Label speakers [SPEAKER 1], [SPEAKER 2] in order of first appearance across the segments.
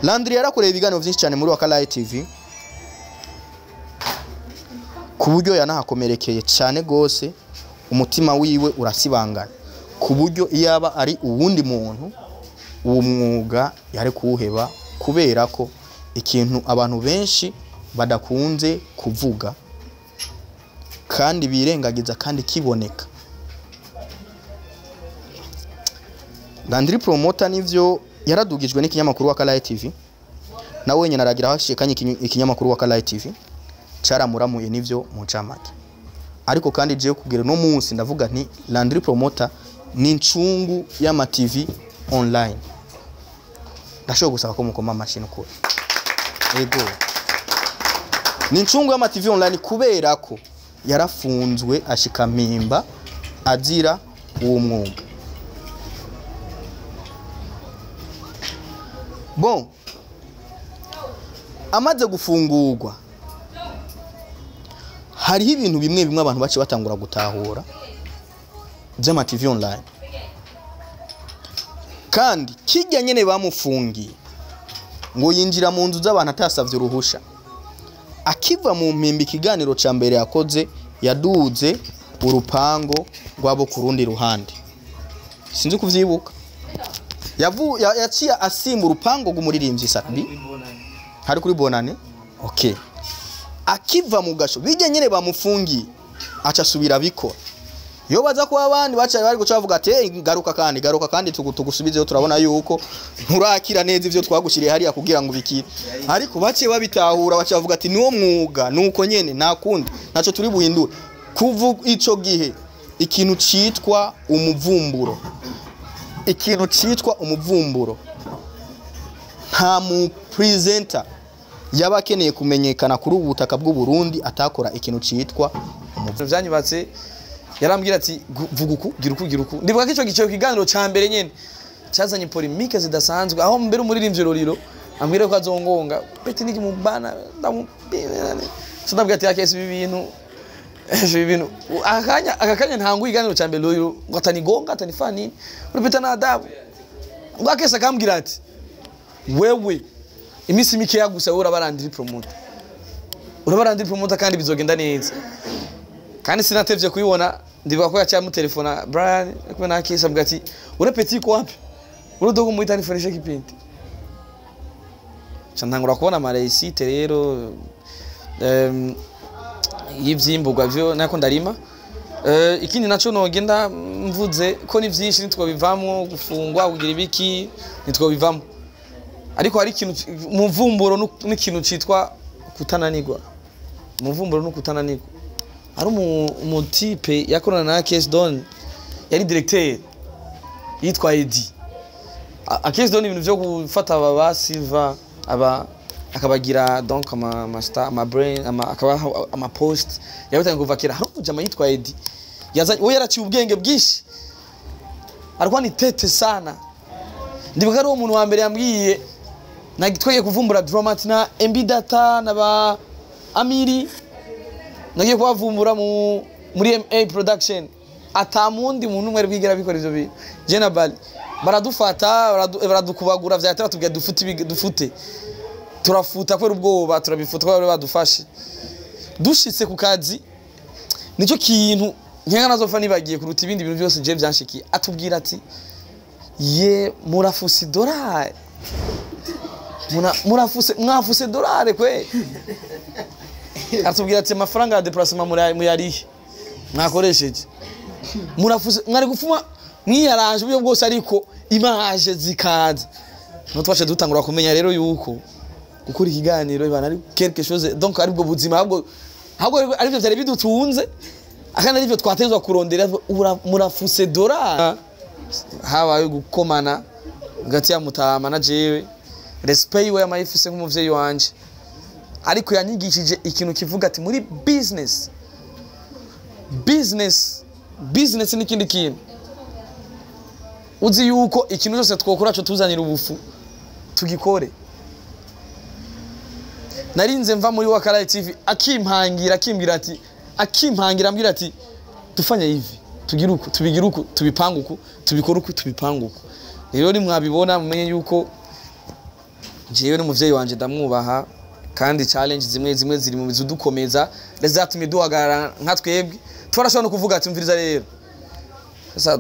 [SPEAKER 1] Landry yarakoreye ibiganiro byinshi cyane muri Wakalight TV, ku buryo yanahakomerekeye cyane gose, umutima wiwe urasibangana, ku buryo iyaba ari uwundi muntu uwo mwuga yari kuwuheba, kubera ko ikintu abantu benshi badakunze kuvuga kandi birengagiza kandi kiboneka. Landry Promoter nivyo yaradugijwe n'ikinyamakuru Wakalight TV, nawe nyene aragira hashikanye ikinyamakuru Wakalight TV caramuramuye nivyo mu ncamake. Ariko kandi je kugira no munsi ndavuga nti Landry Promoter ni incungu y'ama TV online. Ndashobora gusaba ko mukoma amashini ukuri. Ego. Ni incungu y'ama TV online kubera ko yarafunzwe ashika mpimba azira uwo mwuga. Bon, amaze gufungurwa hariho ibintu bimwe bimwe abantu bace batangura gutahura by'ama TV online, kandi kijya nyene bamufungiye ngo yinjira mu nzu z'abantu atasavye uruhusha. Akiva mu mpimbi ikiganiro ca mbere yakoze yaduze urupango rwabo ku rundi ruhande, sinzi kuvyibuka. Yaciye asimba urupango rw'umuririmbyi Satbi hari kuri Bonane. Okay, akiva mu gasho bijye nyene bamufungiye aca subira bikora. Yo baza kuba abandi baca bari guca bavuga ati hey, garuka kandi garuka kandi tugusubizeyo, turabona yuko nturakira neza ivyo twagushiriye hariya kugira ngo bikire. Ariko baciye babitahura baca bavuga ati niwo mwuga nuko nyene nta kundi ntaco turi buhindure. Kuva ico gihe ikintu citwa umuvumburo, ikintu citwa umuvumburo, nta mu presenter yaba akeneye kumenyekana kuri ubu butaka bw'u Burundi atakora ikintu citwa umuvumburo.
[SPEAKER 2] Vyanyubatse yarambwira ati vuga uku gira uku gira uku. Ndibuka ko ico gice kiganiro ca mbere nyene cazanye polemique zidasanzwe, aho mbere umuririmbyi Roriro ambwira ko azongonga peti niki mubana ndamubwira ndabwira ati akese ibi bintu ibi bintu akanya akakanya ntangu iganiro ca mbere Roriro ngo atanigonga atanifani urupita na adabu ngo akese akambwira ati wewe imisi mike yagusa wewe urabarandira promoter, urabarandira promoter kandi bizogenda neza. Kandi sinatevye kuyibona, ndibuka ko yaciye amutelefona Brian kumwe na Akesa ambwira ati ure petit ko wapi urudogo muhita nifonishe kipindi. Ca ntangura kubona ama réussite rero y'ivyimburwa vyo nako ndarima. Ikindi naco nogenda mvuze ko ni vyinshi nitwobivamwo, gufungwa kugira ibiki nitwobivamwo, ariko hari ikintu muvumburo n'ikintu citwa kutananirwa. Muvumburo no kutananirwa. Hari umutipe yakorana na Akes Don yari directeur yitwa Edi. Akes Don ibintu vyo gufata aba ba Silva aba akabagira donc ama star ama brain ama akabaha ama post yabitangiye kuva kera. Hari umujama yitwa Edi yazanye, we yaraciye ubwenge bwinshi, alikuwa ni tete sana. Ndibuka ari uwo muntu wa mbere yambwiye nagitwaye kuvumbura Dramat na MB Data na ba Amiri, nagiye kubavumbura muri MA Production. Atamundi muntu umwe bwigera bikora ivyo bintu. Je na Bali baradufata baradukubagura vyatera batubwira dufute dufute, turafuta kubera ubwoba, turabifuta kubera badufashe. Dushitse ku kazi nico kintu nkenga nazofa nibagiye kuruta ibindi bintu byose je byanshikiye. Atubwira ati ye murafuse dolari, murafuse mwafuse dolari kwe. Atubwira ati amafaranga ya déplacement muyarihe mwakoresheje, murafuse mwari gufuma mwiyaranje uburyo bwose, ariko image zikaza. No twaje dutangura kumenya rero yuko gukora ikiganiro ibana ari quelque chose, donc ari bwo buzima ahubwo ari byo byari bidutunze, akana ari byo twatezwa kurondera. Murafuse dolari. Habaye gukomana hagati ya Mutama na jewe, respect yiwe yamayifise nk'umuvyeyi wanje, ariko yanyigishije ikintu kivuga ati muri business business business n'ikindi kintu uzi yuko ikintu cyose twokora cyo tuzanira ubufu tugikore. Narinze mva muri Wakalight TV akimpangira akimbwira ati akimpangira ambwira ati tufanye hivi tugira uku tubigira uku tubipanga uku tubikora uku tubipanga uku. Rero ni mwabibona mumenye yuko Jewe n'umuvyeyi wanje ndamwubaha, kandi challenge zimwe zimwe ziri mu bizudukomeza zatumye duhagarara nka twebwe. Twarashobora no kuvuga ati mviriza rero sasa,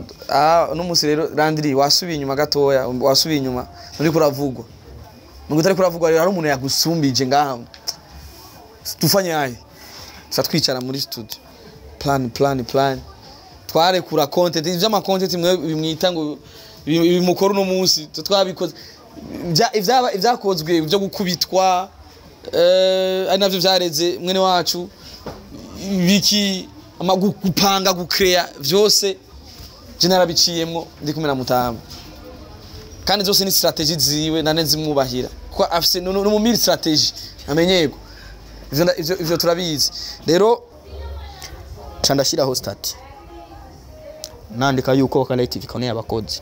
[SPEAKER 2] n'umunsi rero Landry wasubiye inyuma gatoya, wasubiye inyuma nturi kuravugwa, nubwo utari kuravugwa rero hari umuntu yagusumbije ngaha, tufanye aye. Sasa twicara muri studio, plan plan plan, twarekura content, ivy'ama content mwe bimwita ngo bimukora uno munsi twabikoze, ivyakozwe byo gukubitwa, ari navyo vyareze mwene wacu biki gupanga gukrea vyose je narabiciyemwo ndi kumwe na Mutamba, kandi zose ni strategy ziwe nane zimwubahira kuko afise no mu miri strategy amenyego ivyo turabizi rero.
[SPEAKER 1] Ca ndashyiraho statut nandika yuko Wakalight TV ikeneye abakozi.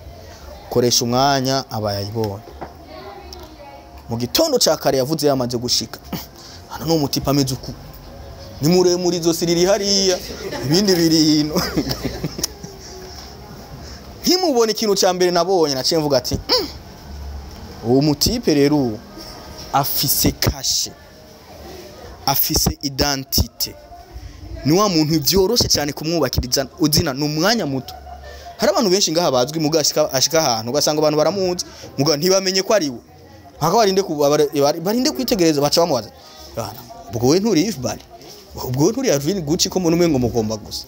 [SPEAKER 1] Koresha umwanya aba yayibonye mu gitondo ca kare, yavuze yamaze gushika hano, ni umutipa ameze uku, ni muremure, izosi riri hariya, ibindi biri hino. Nkimubona, ikintu ca mbere nabonye naciye mvuga ati: Uwo mutipe rero ubu afise cachet, afise identité, ni wa muntu byoroshe cyane kumwubakiriza uzina ni umwanya muto." Hari abantu benshi ngaha bazwi, muga ashika ahantu ugasanga abantu baramuzi muga ntibamenye ko ari we, mpaka barinde barinde kwitegereza, baca bamubaza: "Bana, ubwo we nturi Yves Bali, ubwo we nturi Alvin Gucci, ko mbona umengo mugomba gusa?"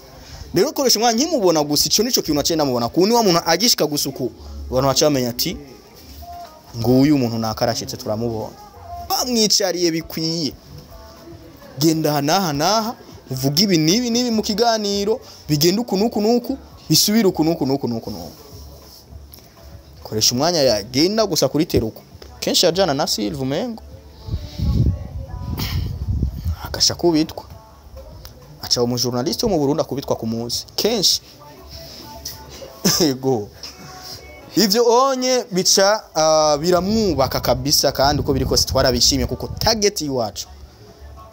[SPEAKER 1] Rero koresha umwanya, nkimubona gusa, ico nico kintu naciye namubona ku ni wa muntu agishika gusa uku, abantu baca bamenya ati: "Nguyu umuntu nakarashitse, turamubona." Bamwicariye bikwiye, genda aha n'aha n'aha, uvuge ibi n'ibi n'ibi mu kiganiro, bigenda uku n'uku n'uku, bisubire uku n'uku n'uku n'uku n'uku. Koresha umwanya yagenda gusa kuri teruko, kenshi yajana na Silva, umengo agasha kubitwa, aca umu journaliste wo mu Burundi akubitwa ku munsi kenshi. Ego, ivyo onye bica biramwubaka kabisa, kandi uko biri kose twarabishimye kuko target iwacu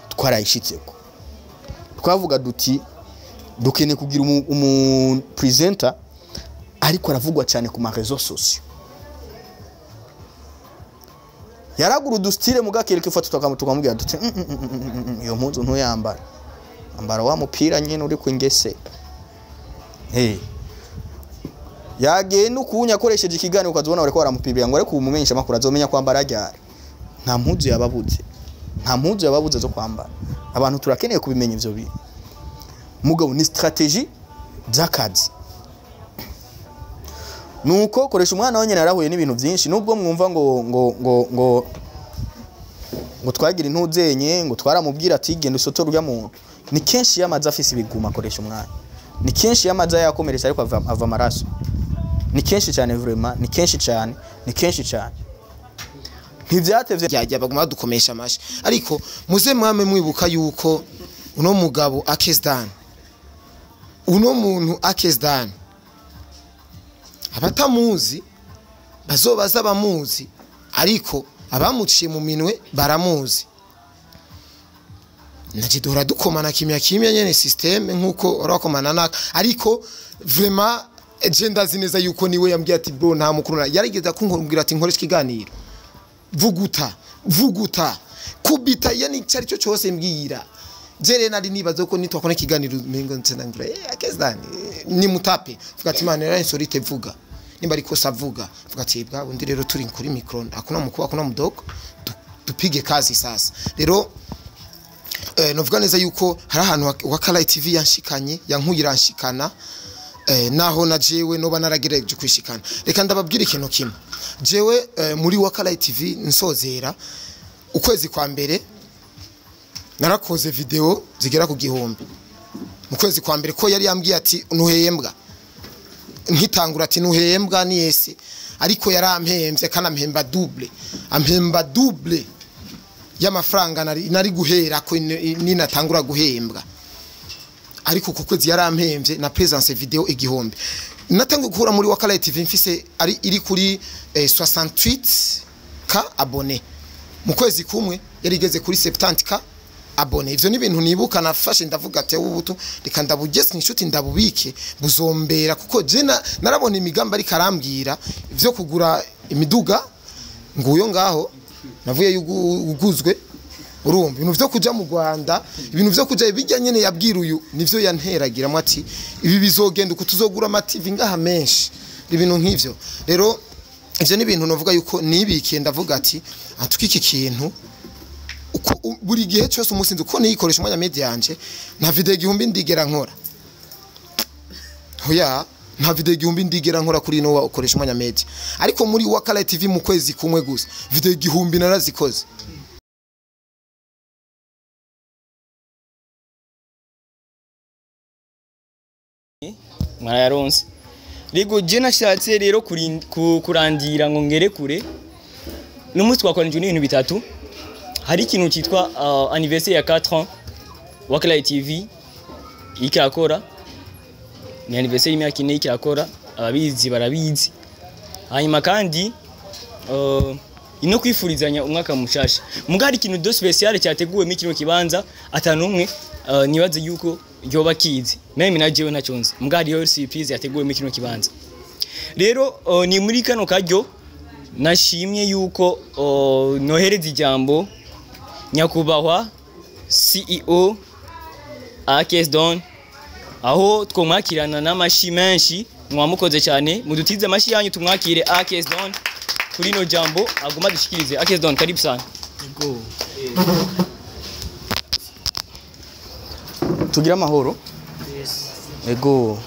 [SPEAKER 1] twarayishitseko. Twavuga duti dukeneye kugira umu presenter ariko aravugwa cyane ku ma réseaux sociaux, yaragura udustyle mugakereka ifoto, tukamubwira duti: Iyo mpuzu ntuyambara, ambara wa mupira nyene uri kwingese." Hey. Yagenda ukunya akoresheje ikiganiro, ukazibona bariko baramupibira ngo ariko umumenyesha makuru azomenya kwambara ryari? Nta mpuzu yababuze, nta mpuzu yababuze zo kwambara. Abantu turakeneye kubimenya ivyo bintu, mugabo ni stratégie z'akazi. Nuko koresha umwana wenyine yarahuye n'ibintu byinshi, nubwo mwumva ngo twagira intuzenye, ngo twaramubwira ati genda usotore urya muntu. Ni kenshi yamaze afise ibiguma. Akoresha umwanya, ni kenshi yamaze yakomeretse ariko ava amaraso, ni kenshi cyane, vraiment ni kenshi cyane, ni kenshi cyane, ntivyatevye.
[SPEAKER 3] Byajya baguma badukomesha amashi, ariko muze mwame mwibuka yuko uno mugabo Akezdan, uno muntu Akezdan, abatamuzi bazobaza bamuzi, ariko abamuciye mu minwe baramuzi. Naje duhora dukomana kimya kimya nyene système nkuko urakomana naka, ariko vraiment je ndazi neza yuko niwe yambwiye ati bro, nta mukuru yarigeze kumbwira ati nkoresha ikiganiro, vuguta vuguta kubita, yani icyo ari cyo cyose mbwira. Jere nari nibaza ko nitwakora ikiganiro mengo nsenangira akezani ni mutape, vuga ati man era insolite, vuga nimba ariko savuga, vuga ati bwa undi rero turi kuri micro, hakuna mukuru hakuna mdogo, tupige kazi. Sasa rero novuga neza yuko hari ahantu Wakalight TV yanshikanye, yankuye iranshikana, naho na jewe noba naragerageje kwishikana. Reka ndababwira ikintu kimwe: jewe muri Wakalight TV nsozera ukwezi kwa mbere narakoze video zigera ku 1000 mu kwezi kwa mbere, ko yari yambwiye ati ntuhembwa, nkitangura ati ntuhembwa ni ese, ariko yarampembye kandi ampemba double, ampemba double y'amafaranga nari guhera ko ninatangura guhembwa. Ariko ku kwezi yarampembye na presence video 1000. Natangiye guhura muri Wakalight TV mfise ari iri kuri 68K abonnés, mu kwezi kumwe yari igeze kuri 70K abonnés. Ivyo ni ibintu nibuka nafashe ndavuga ati ubutu reka ndabugese inshuti ndabubike buzombera, kuko je narabona imigambi ariko arambwira ivyo kugura imiduga nguyo ngaho. Navuye uguzwe. Urumva ibintu vyo kuja mu Rwanda, ibintu vyo kuja bijya nyene yabwira uyu nivyo yanteragiramo ati ibi bizogenda uko, tuzogura ama TV ngaha menshi, ibintu nk'ivyo. Rero ivyo ni ibintu novuga yuko nibikiye, ndavuga ati atuka iki kintu uko buri gihe cyose umusinzi uko niyikoresha umwanya media yanje, nta video 1000 ndigera nkora. Hoya, nta video 1000 ndigera nkora kuri no ukoresha umwanya media, ariko muri Wakala TV mu kwezi kumwe gusa video 1000 narazikoze.
[SPEAKER 4] Mwarayaronse rego. Je nashatse rero kurandira ngo ngere kure n'umunsi twakoranijwe n'ibintu bitatu. Hari ikintu cyitwa anniversaire ya 4 ans Wakala TV ikirakora, ni anniversaire y'imyaka 4 ikirakora, ababizi barabizi. Hanyuma kandi ino kwifurizanya umwaka mushasha. Muga hari ikintu de spécial cyateguwe muri kino kibanza atanumwe nibaze yuko yoba kizi, meme na jewe ntacyo nzi. Muga hariho surprise yateguwe muri kino kibanza. Rero ni muri kano karyo nashimye yuko nohereza ijambo nyakubahwa CEO Akes Don, aho twomwakirana n'amashi menshi. Mwamukoze cyane, mudutize amashi yanyu tumwakire Akes Don kuri ino jambo aguma dushikirize. Akes Don, karibu sana.
[SPEAKER 1] Tugira amahoro. Ego.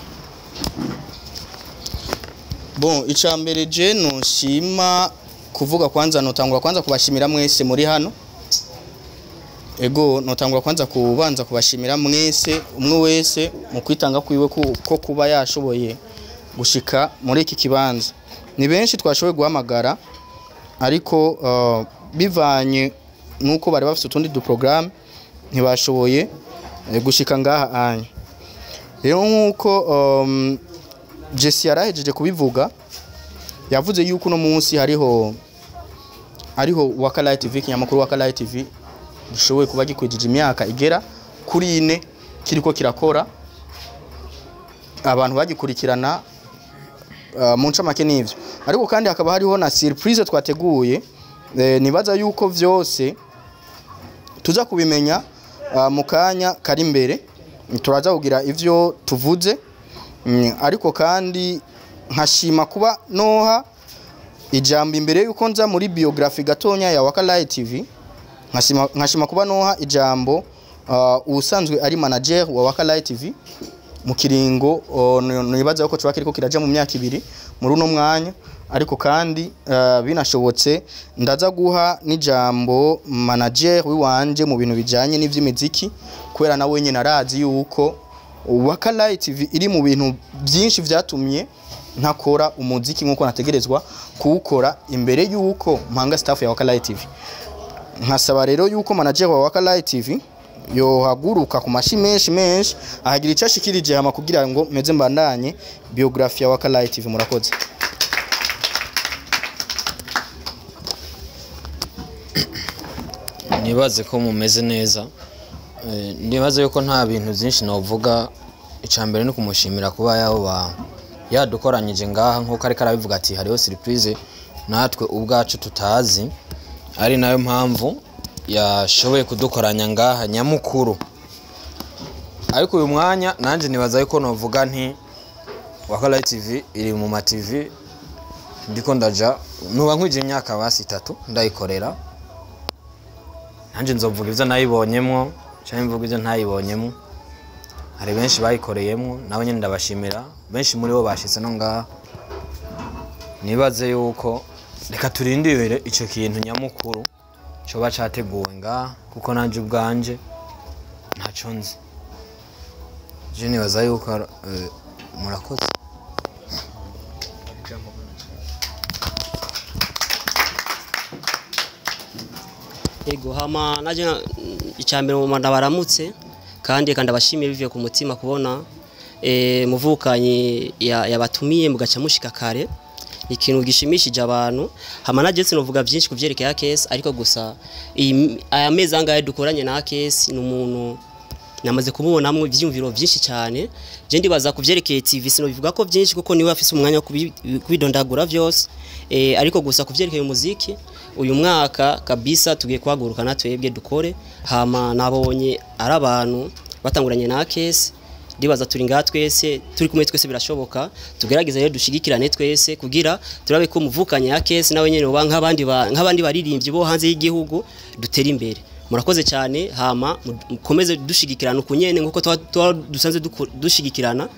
[SPEAKER 1] Bon, icambere je noshima kuvuga kwanza, notangura kwanza kubashimira mwese muri hano. Ego, notangura kwanza kubanza kubashimira mwese, umwe wese mu kwitanga kwiwe ko kuba yashoboye gushika muri iki kibanza. Ni benshi twashoboye guhamagara, ariko bivanye nuko bari bafite utundi du programme ntibashoboye gushika ngaha anya. Rero nkuko Jesse yarahejeje kubivuga, yavuze yuko uno munsi hariho Wakala TV, kinyamakuru Wakala TV gishoboye kuba gikwijije imyaka igera kuri 4 kiriko kirakora, abantu bagikurikirana mu ncamake n'ivyo. Ariko kandi hakaba hariho na surprise twateguye, nibaza yuko vyose tuza kubimenya mu kanya kari imbere, turaza kugira ivyo tuvuze. Ariko kandi nkashima kuba noha ijambo imbere yuko nza muri biography gatonya ya Wakala TV, nkashima kuba noha ijambo usanzwe ari manager wa Wakala TV mu kiringo nibaza yuko coba kiriko kiraja mu myaka 2 muri uno mwanya. Ariko kandi binashobotse ndaza guha n'ijambo manager wiwanje mu bintu bijanye n'ivy'imiziki, kubera nawe nyene arazi yuko Wakala TV iri mu bintu byinshi vyatumye ntakora umuziki nkuko nategerezwa kuwukora imbere yuko mpanga staff ya Wakala TV. Nkasaba rero yuko manager wa Wakala TV yohaguruka ku mashi menshi menshi ahagira icyo ashikirije hama kugira ngo meze mbandanye biography ya Wakala TV. Murakoze.
[SPEAKER 5] Nibaze ko mumeze neza. Nibaze yuko nta bintu byinshi novuga. Icambere no kumushimira kuba yabo yadukoranyije ngaha, nkuko ariko arabivuga ati hariho surprise natwe ubwacu tutazi, ari nayo mpamvu yashoboye kudukoranya ngaha nyamukuru. Ariko uyu mwanya nanje nibaza yuko novuga nti Wakala TV iri mu ma TV ndiko ndaja nuba nkwije imyaka basi 3 ndayikorera, nanje nzovuga ivyo nayibonyemwo canke mvuga ivyo ntayibonyemwo. Hari benshi bayikoreyemwo nabo nyene ndabashimira, benshi muri bo bashitse no ngaha. Nibaze yuko reka turindire ico kintu nyamukuru coba categuwe ngaha, kuko nanje ubwanje ntaco nzi. Je nibaza yuko murakoze.
[SPEAKER 6] Ego, hama naje icambere mu ndabaramutse kandi ndabashimiye bivuye ku mutima kubona muvukanyi yabatumiye mugaca mushika kare, ikintu gishimishije abantu. Hama naje sinovuga byinshi kuvyerekeye Akes, ariko gusa aya mezi angahe dukoranye na Akes ni umuntu Namaze kumubonamwo ivyiyumviro vyinshi cyane. Je ndibaza kuvyerekeye TV sino bivuga ko vyinshi, kuko niwe afise umwanya wo kubidondagura vyose. Ariko gusa kuvyerekeye umuziki, uyu mwaka kabisa tugiye kuhaguruka na twebwe dukore. Hama nabonye ari abantu batanguranye na Akes, ndibaza turi ngaha twese, turi kumwe twese birashoboka. Tugerageze rero dushigikirane twese kugira turabe ko muvukanye Akes nawe nyene uba nk'abandi baririmbyi bo hanze y'igihugu, dutere imbere. Murakoze cyane. Hama mukomeze dushigikirana ukunyene nkuko tuba dusanzwe dushigikirana.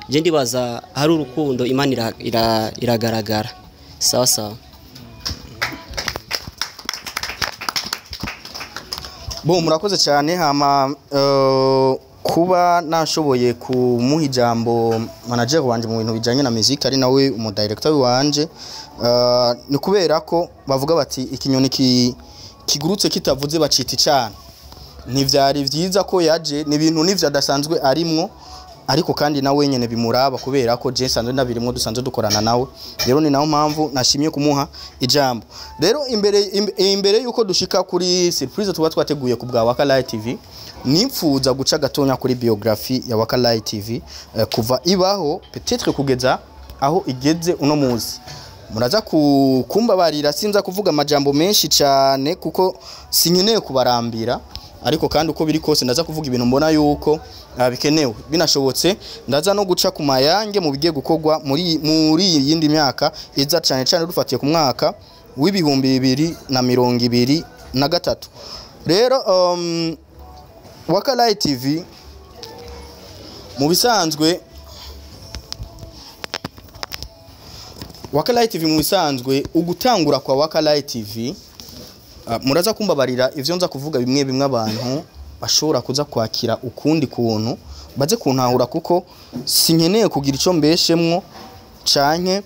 [SPEAKER 6] Je ndibaza hari urukundo, Imana iragaragara. Sawa sawa.
[SPEAKER 1] Bo, murakoze cyane. Hama kuba nashoboye kumuha ijambo manager wanje mu bintu bijanye na music, ari nawe umu director wanje, ni kubera ko bavuga bati ikinyoni kigurutse kitavuze bacita icana. Ntivyari vyiza ko yaje, ni ibintu nivyo adasanzwe arimwo, ariko kandi nawe nyene bimuraba, kubera ko je nsanzwe ndabirimwo, dusanzwe dukorana nawe. Rero ni naho mpamvu nashimye kumuha ijambo. Rero imbere yuko dushika kuri surprise tuba twateguye ku bwa Waka Light TV, nipfuza guca gatonya kuri biography ya Waka Light TV, kuva ibaho peut-être kugeza aho igeze uno muzi. Muraza kumbabarira, sinza kuvuga amajambo menshi cyane kuko sinkeneye kubarambira, ariko kandi uko biri kose ndaza kuvuga ibintu mbona yuko bikenewe. Binashobotse ndaza no guca ku mayange mu bigiye gukorwa muri iyi yindi myaka iza, cyane cyane dufatiye ku mwaka w'2023. Rero Waka Light TV mu bisanzwe, Waka Light TV mu bisanzwe, ugutangura kwa Waka Light TV, muraza kumbabarira, ivyo nza kuvuga bimwe bimwe abantu bashobora kuza kwakira ukundi kuntu, baze kuntahura, kuko sinkeneye kugira ico mbeshemwo canke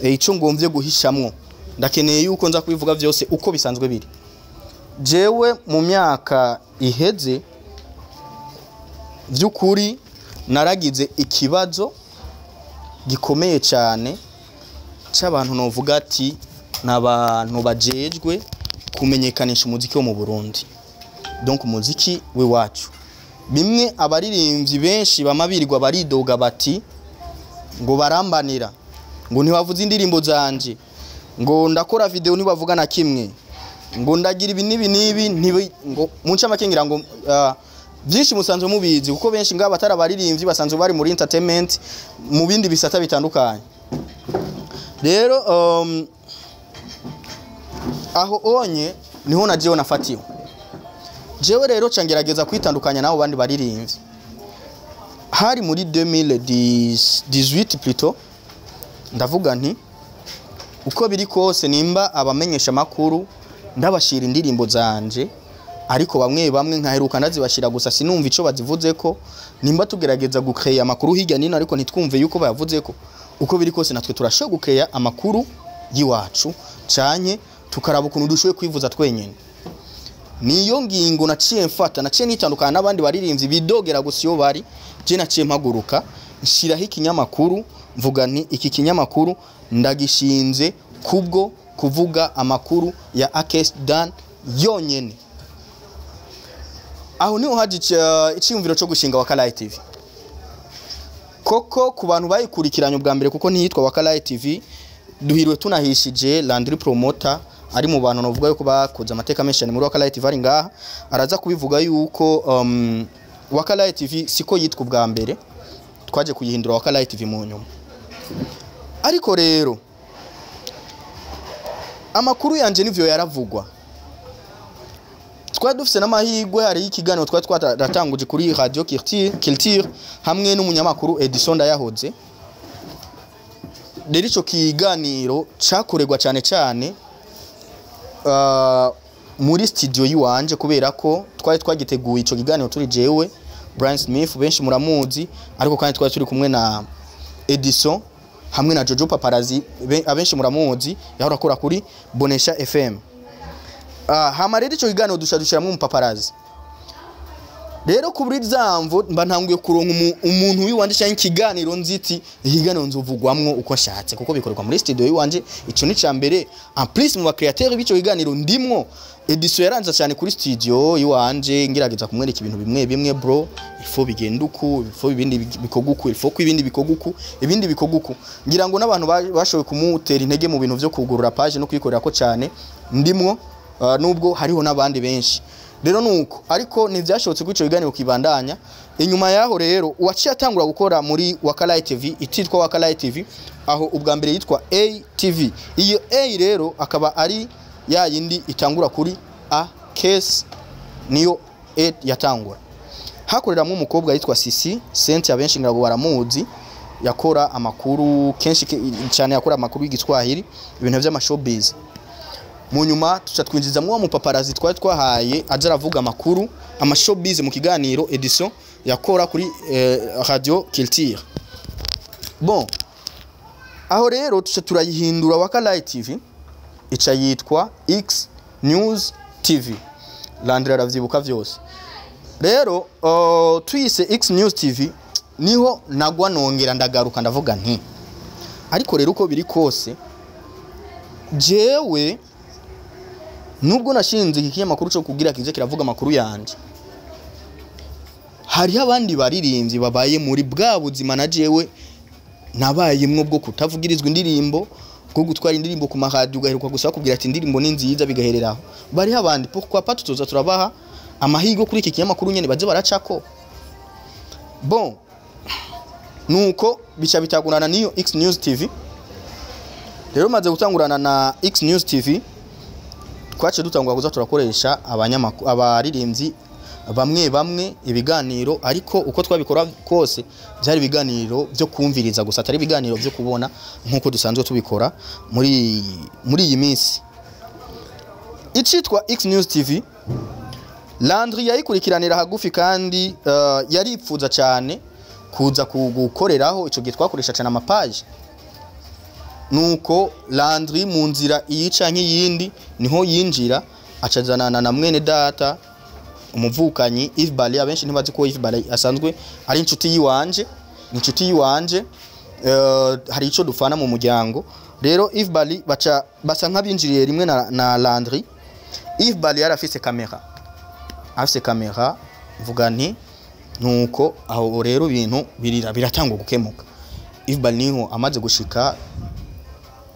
[SPEAKER 1] ico ngomvye guhishamwo. Ndakeneye yuko nza kubivuga vyose uko bisanzwe biri. Jewe mu myaka iheze vy'ukuri naragize ikibazo gikomeye cyane c'abantu novuga ati n'abantu bajejwe kumenyekanisha umuziki wo mu Burundi, donc umuziki w'iwacu. Bimwe abaririmbyi benshi bamabirirwa baridoga bati ngo barambanira, ngo ntibavuze indirimbo zanje, ngo ndakora video ntibavuga na kimwe, ngo ndagira ibi n'ibi n'ibi, ngo mu ncamake ngira ngo byinshi musanzwe mubizi, kuko benshi ngaba batari abaririmbyi basanzwe bari muri entertainment mu bindi bisata bitandukanye. Rero aho onye niho na jewe nafatiwe. Jewe rero cangerageza kwitandukanya nabo bandi baririmbyi. Hari muri 2018 plutôt, ndavuga nti uko biri kose nimba abamenyesha makuru ndabashira indirimbo zanje, ariko bamwe bamwe nkaheruka ndazibashira gusa sinumva ico bazivuzeko, nimba tugerageza gucreya amakuru hirya nino ariko ntitwumve yuko bayavuzeko, uko biri kose natwe turashoboye gucreya amakuru yiwacu canke tukaraba ukuntu dushoboye kwivuza twenyene. Niyo ngingo naciye mfata, naciye nitandukana n'abandi baririmbyi bidogera gusa iyo bari. Je naciye mpaguruka nshiraho ikinyamakuru, mvuga nti iki kinyamakuru ndagishinze kubwo kuvuga amakuru ya Akes Dan yonyene. Aho niho haje iciyumviro cyo gushinga Waka Light TV. Koko ku bantu bayikurikiranye ubwa mbere, kuko ntiyitwa Waka Light TV, duhiriwe tunahishije Landry Promoter ari mu bantu novuga yuko bakoze amateka menshi cyane muri Waka Light TV, ari ngaha araza kubivuga yuko Waka Light TV siko yitwa ubwa mbere, twaje kuyihindura Waka Light TV mu nyuma. Ariko rero amakuru yanje nivyo yaravugwa, twari dufise n'amahirwe, hari ikiganiro twari twaratanguje kuri Radio Culture hamwe n'umunyamakuru Edison Ndayahoze. Rero ico kiganiro cakorerwa cyane cyane muri studio yiwanje, kubera ko twari twagiteguye ico kiganiro turi jewe Brian Smith, benshi muramuzi, ariko kandi twari turi kumwe na Edison hamwe na Jojo Paparazzi, abenshi muramuzi, yahora akora kuri Bonesha FM. Hama rero ico kiganiro dusha dushiramwo umupaparazi. Rero kuri zamvo mba ntanguye kuronka umuntu wiwanje cyangwa ikiganiro nziti ikiganiro nzovugwamwo uko nshatse, kuko bikorerwa muri studio yiwanje. Ico ni cambere. En plus, mu ba créateur b'ico kiganiro ndimwo. Edition yaranza cyane kuri studio iwanje, ngerageza kumwereka ibintu bimwe bimwe: "Bro, il faut bigenda uku, il faut ibindi bikorwa uku, il faut ko ibindi bikorwa uku, ibindi bikorwa uku." Ngira ngo n'abantu bashoboye kumutera intege mu bintu vyo kugurura page no kwikorera ko cyane ndimwo, nubwo hariho n'abandi benshi. Rero nuko, ariko ntivyashobotse ko ico kiganiro kibandanya. Inyuma yaho rero, uwaciye atangura gukora muri Wakalai TV, ititwa Wakalai TV aho ubwa mbere, yitwa ATV. Iyo A rero akaba ari ya yindi itangura kuri A case, niyo A yatangura. Hakoreramo umukobwa yitwa Sisi Cynthia, benshi ngabo baramuzi. Yakora amakuru kenshi cyane, yakora amakuru y'Igiswahili, ibintu vy'amashowbiz. Mu nyuma tuca twinjizamwo wa mupaparazi twari twahaye aza aravuga amakuru amashowbiz mu kiganiro Edition yakora kuri Radio Culture. Bon, aho rero tuca turayihindura Wakalai TV, ica yitwa X News TV. Landry aravyibuka vyose. Rero tuyise X News TV, niho nagwa nongera ndagaruka, ndavuga nti: "Ariko rero uko biri kose, jewe nubwo nashinze iki kinyamakuru cyo kugira kize kiravuga amakuru yanje, hariho abandi baririmbyi babaye muri bwa buzima na jewe nabayemwo, bwo kutavugirizwa indirimbo, bwo gutwara indirimbo ku maradiyo ugaheruka gusa bakubwira ati indirimbo ni nziza, bigahereraho. Bariho abandi, pourquoi pas tutoza turabaha amahirwe kuri iki kinyamakuru nyene, baze baracako?" Bon, nuko bica bitagurana niyo X News TV. Rero maze gutangurana na X News TV, twaciye dutangura kuza turakoresha abanyamakuru, abaririmbyi bamwe bamwe ibiganiro. Ariko uko twabikora kose, byari ibiganiro byo kumviriza gusa, atari ibiganiro byo kubona nkuko dusanzwe tubikora muri iyi minsi. Icitwa X News TV, Landry yayikurikiranira hagufi kandi yaripfuza cyane kuza gukoreraho. Ico gihe twakoresha cyane amapaje. Nuko Landry mu nzira iyi canke iyindi niho yinjira, acazanana na mwene data umuvukanyi Yves Bali. Abenshi ntibazi ko Yves Bali asanzwe ari inshuti yiwanje, ni inshuti yiwanje, hari ico dufana mu muryango. Rero Yves Bali baca basa nk'abinjiriye rimwe na Landry. Yves Bali yari afise kamera, afise kamera. Mvuga nti nuko aho rero ibintu biratangwa gukemuka. Yves Bali niho amaze gushika,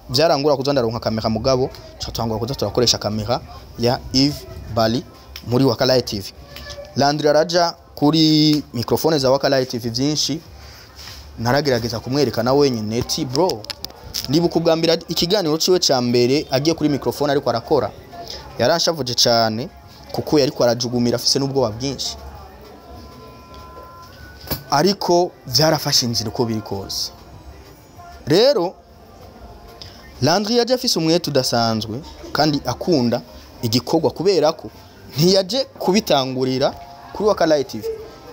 [SPEAKER 1] byarangura kuza ndaronka kamera, mugabo catangura kuza turakoresha kamera ya Yves Bali muri Wakalai TV. Landry araja kuri microphone za Wakalai TV. Byinshi naragerageza kumwereka na wenyine ati: "Bro." Ndibuka ubwa mbere ikiganiro ciwe ca mbere agiye kuri microphone ariko arakora, yaranshavuje cyane kuko yariko arajugumira, afise n'ubwoba bwinshi, ariko byarafashe inzira uko biri kose. Rero Landry yaje afise umwete udasanzwe kandi akunda igikorwa, kubera ko ntiyaje kubitangurira kuri Wakalai TV,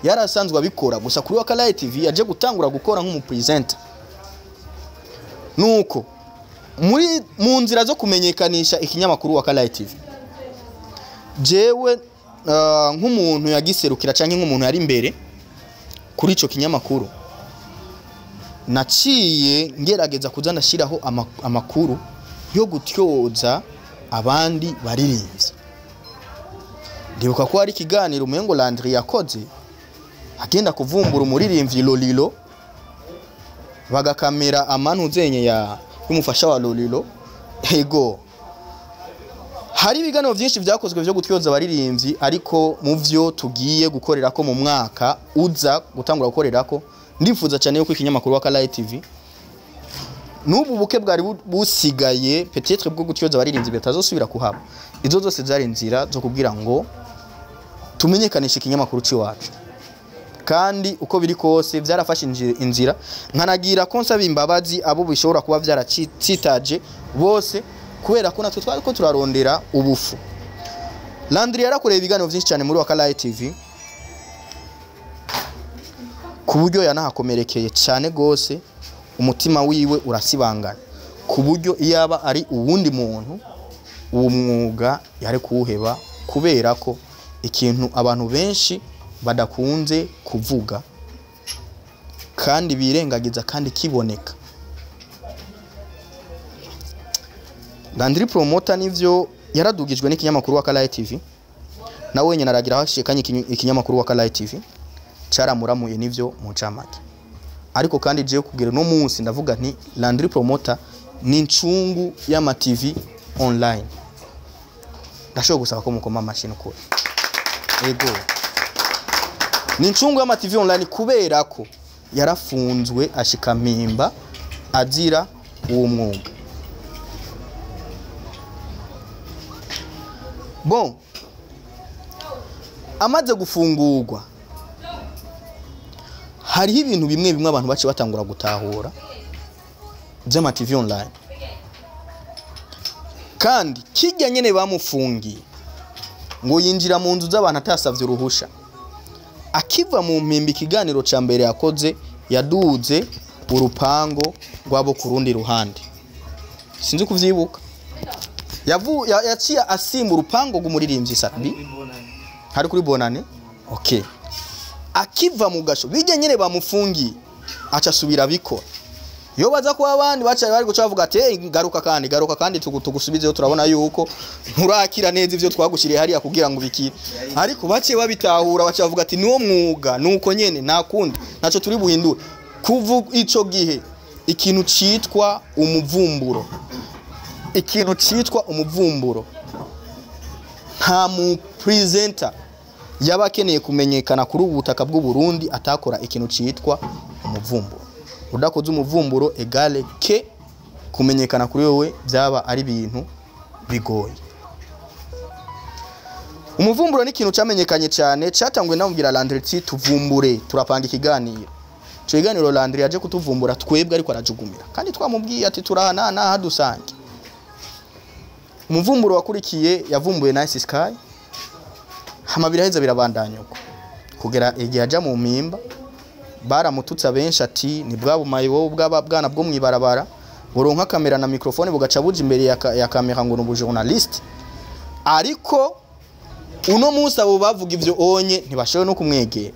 [SPEAKER 1] yarasanzwe abikora. Gusa kuri Wakalai TV yaje gutangura gukora nk'umupresenter. Nuko muri mu nzira zo kumenyekanisha ikinyamakuru Wakalai TV, jewe nk'umuntu yagiserukira canke nk'umuntu yari imbere kuri ico kinyamakuru, naciye ngerageza kuza ndashiraho amakuru yo gutyoza abandi baririmbyi. Ndibuka ko hari ikiganiro umengo Landry yakoze agenda kuvumbura umuririmbyi Lolilo, bagakamera amantu zenye ya y'umufasha wa Lolilo. Ego, hari ibiganiro byinshi byakozwe byo gutyoza abaririmbyi, ariko mu byo tugiye gukorera ko mu mwaka uza gutangura gukorera ko, ndifuza cyane yuko ikinyamakuru Wakalai TV, n'ubu buke bwari busigaye peut-être bwo gutyoza abaririmbyi bitazosubira kuhaba. Izo zose zari inzira zo kubwira ngo tumenyekanishe ikinyamakuru c'iwacu, kandi uko biri kose byarafashe inzira. Nkanagira ko nsaba imbabazi abo bishobora kuba byaracitaje bose, kubera ko natwe twari ko turarondera ubufu. Landry yarakoreye ibiganiro byinshi cyane muri Wakalai TV, ku buryo yanahakomerekeye cyane gose, umutima wiwe urasibangana, ku buryo iyaba ari uwundi muntu uwo mwuga yari kuwuheba, kubera ko ikintu abantu benshi Badakunze kuvuga kandi birengagiza kandi kiboneka. Landry Promoter nivyo yaradugijwe n'ikinyamakuru wa Kalaye TV, na wenyine aragira hashikanye ikinyamakuru wa Kalaye TV caramuramuye nivyo mu ncamake. Ariko kandi je kugira no munsi ndavuga nti Landry Promoter ni incungu y'ama TV online. Ndashobora gusaba ko mukoma amashini ukuri. Ego. Ni incungu y'ama TV online kubera ko yarafunzwe ashika mpimba azira uwo mwuga. Bon, amaze gufungurwa hariho ibintu bimwe bimwe abantu bace batangura gutahura by'ama TV online. Kandi kijya nyene bamufungiye ngo yinjira mu nzu z'abantu atasavye uruhusha. Akiva mu mpimbi ikiganiro ca mbere yakoze yaduze urupango rwabo ku rundi ruhande. Sinzi kuvyibuka. Yaciye asimba urupango rw'umuririmbyi Satbi. Hari kuri Bonane. Okay. Akiva mu gasho bijye nyene bamufungiye aca asubira bikora. Iyo baza kuba abandi baca bari guca bavuga ati hey, garuka kandi garuka kandi tugusubizeyo turabona yuko nturakira neza ivyo twagushiriye hariya kugira ngo bikire. Ariko baciye babitahura baca bavuga ati niwo mwuga nuko nyene nta kundi ntaco turi buhindure. Kuva ico gihe ikintu citwa umuvumburo, ikintu citwa umuvumburo, nta mu presenter yaba akeneye kumenyekana kuri ubu butaka bw'u Burundi atakora ikintu citwa umuvumburo. Udakoze umuvumburo egale ke kumenyekana kuri wewe byaba ari ibintu bigoye. Umuvumburo ni ikintu cyamenyekanye cyane cyatangwe namubwira Landry tuvumbure turapanga ikiganiro. Ico kiganiro Landry yaje kutuvumbura twebwe ariko arajugumira kandi twamubwiye ati turahana naha dusange. Umuvumburo wakurikiye yavumbuye Nice Sky hama biraheza birabandanya uko kugera igihe aja mu mpimba. Baramututsa benshi ati ni bwa bumayi bwa bwana bwo mwibarabara buronka kamera na microphone bugaca buja imbere ya kamera ngo nubu journaliste. Ariko uno munsi abo bavuga ivyo onye ntibashoboye no kumwegera.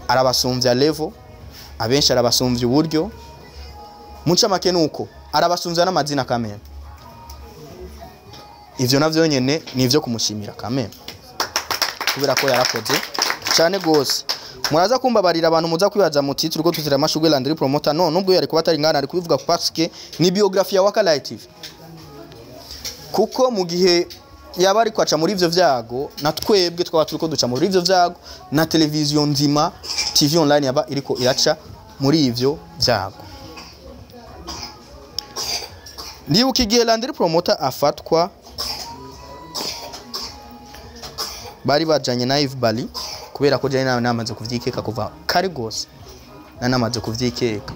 [SPEAKER 1] Arabasumvya level, abenshi arabasumvya uburyo, muca make nuko arabasumvya n'amazina kamera. Ivyo navyo nyene ni ivyo kumushimira kamera kubera ko yarakoze cyane gose. Muraza kumbabarira abantu muza kwibaza muti turiko tutira amashugwe Landry Promoter. No nubwo yari kuba atari ngana ari kubivuga parce que ni biography ya Wakalight TV. Kuko mu gihe yaba ari kwaca muri ivyo vyago na twebwe twaba turiko duca muri ivyo vyago na television nzima TV online yaba iriko iraca muri ivyo vyago. Ndibuka igihe Landry Promoter afatwa bari bajanye na Yves Bali kubera ko jane nawe namaze kuvyikeka kuva kare gose. Namaze kuvyikeka.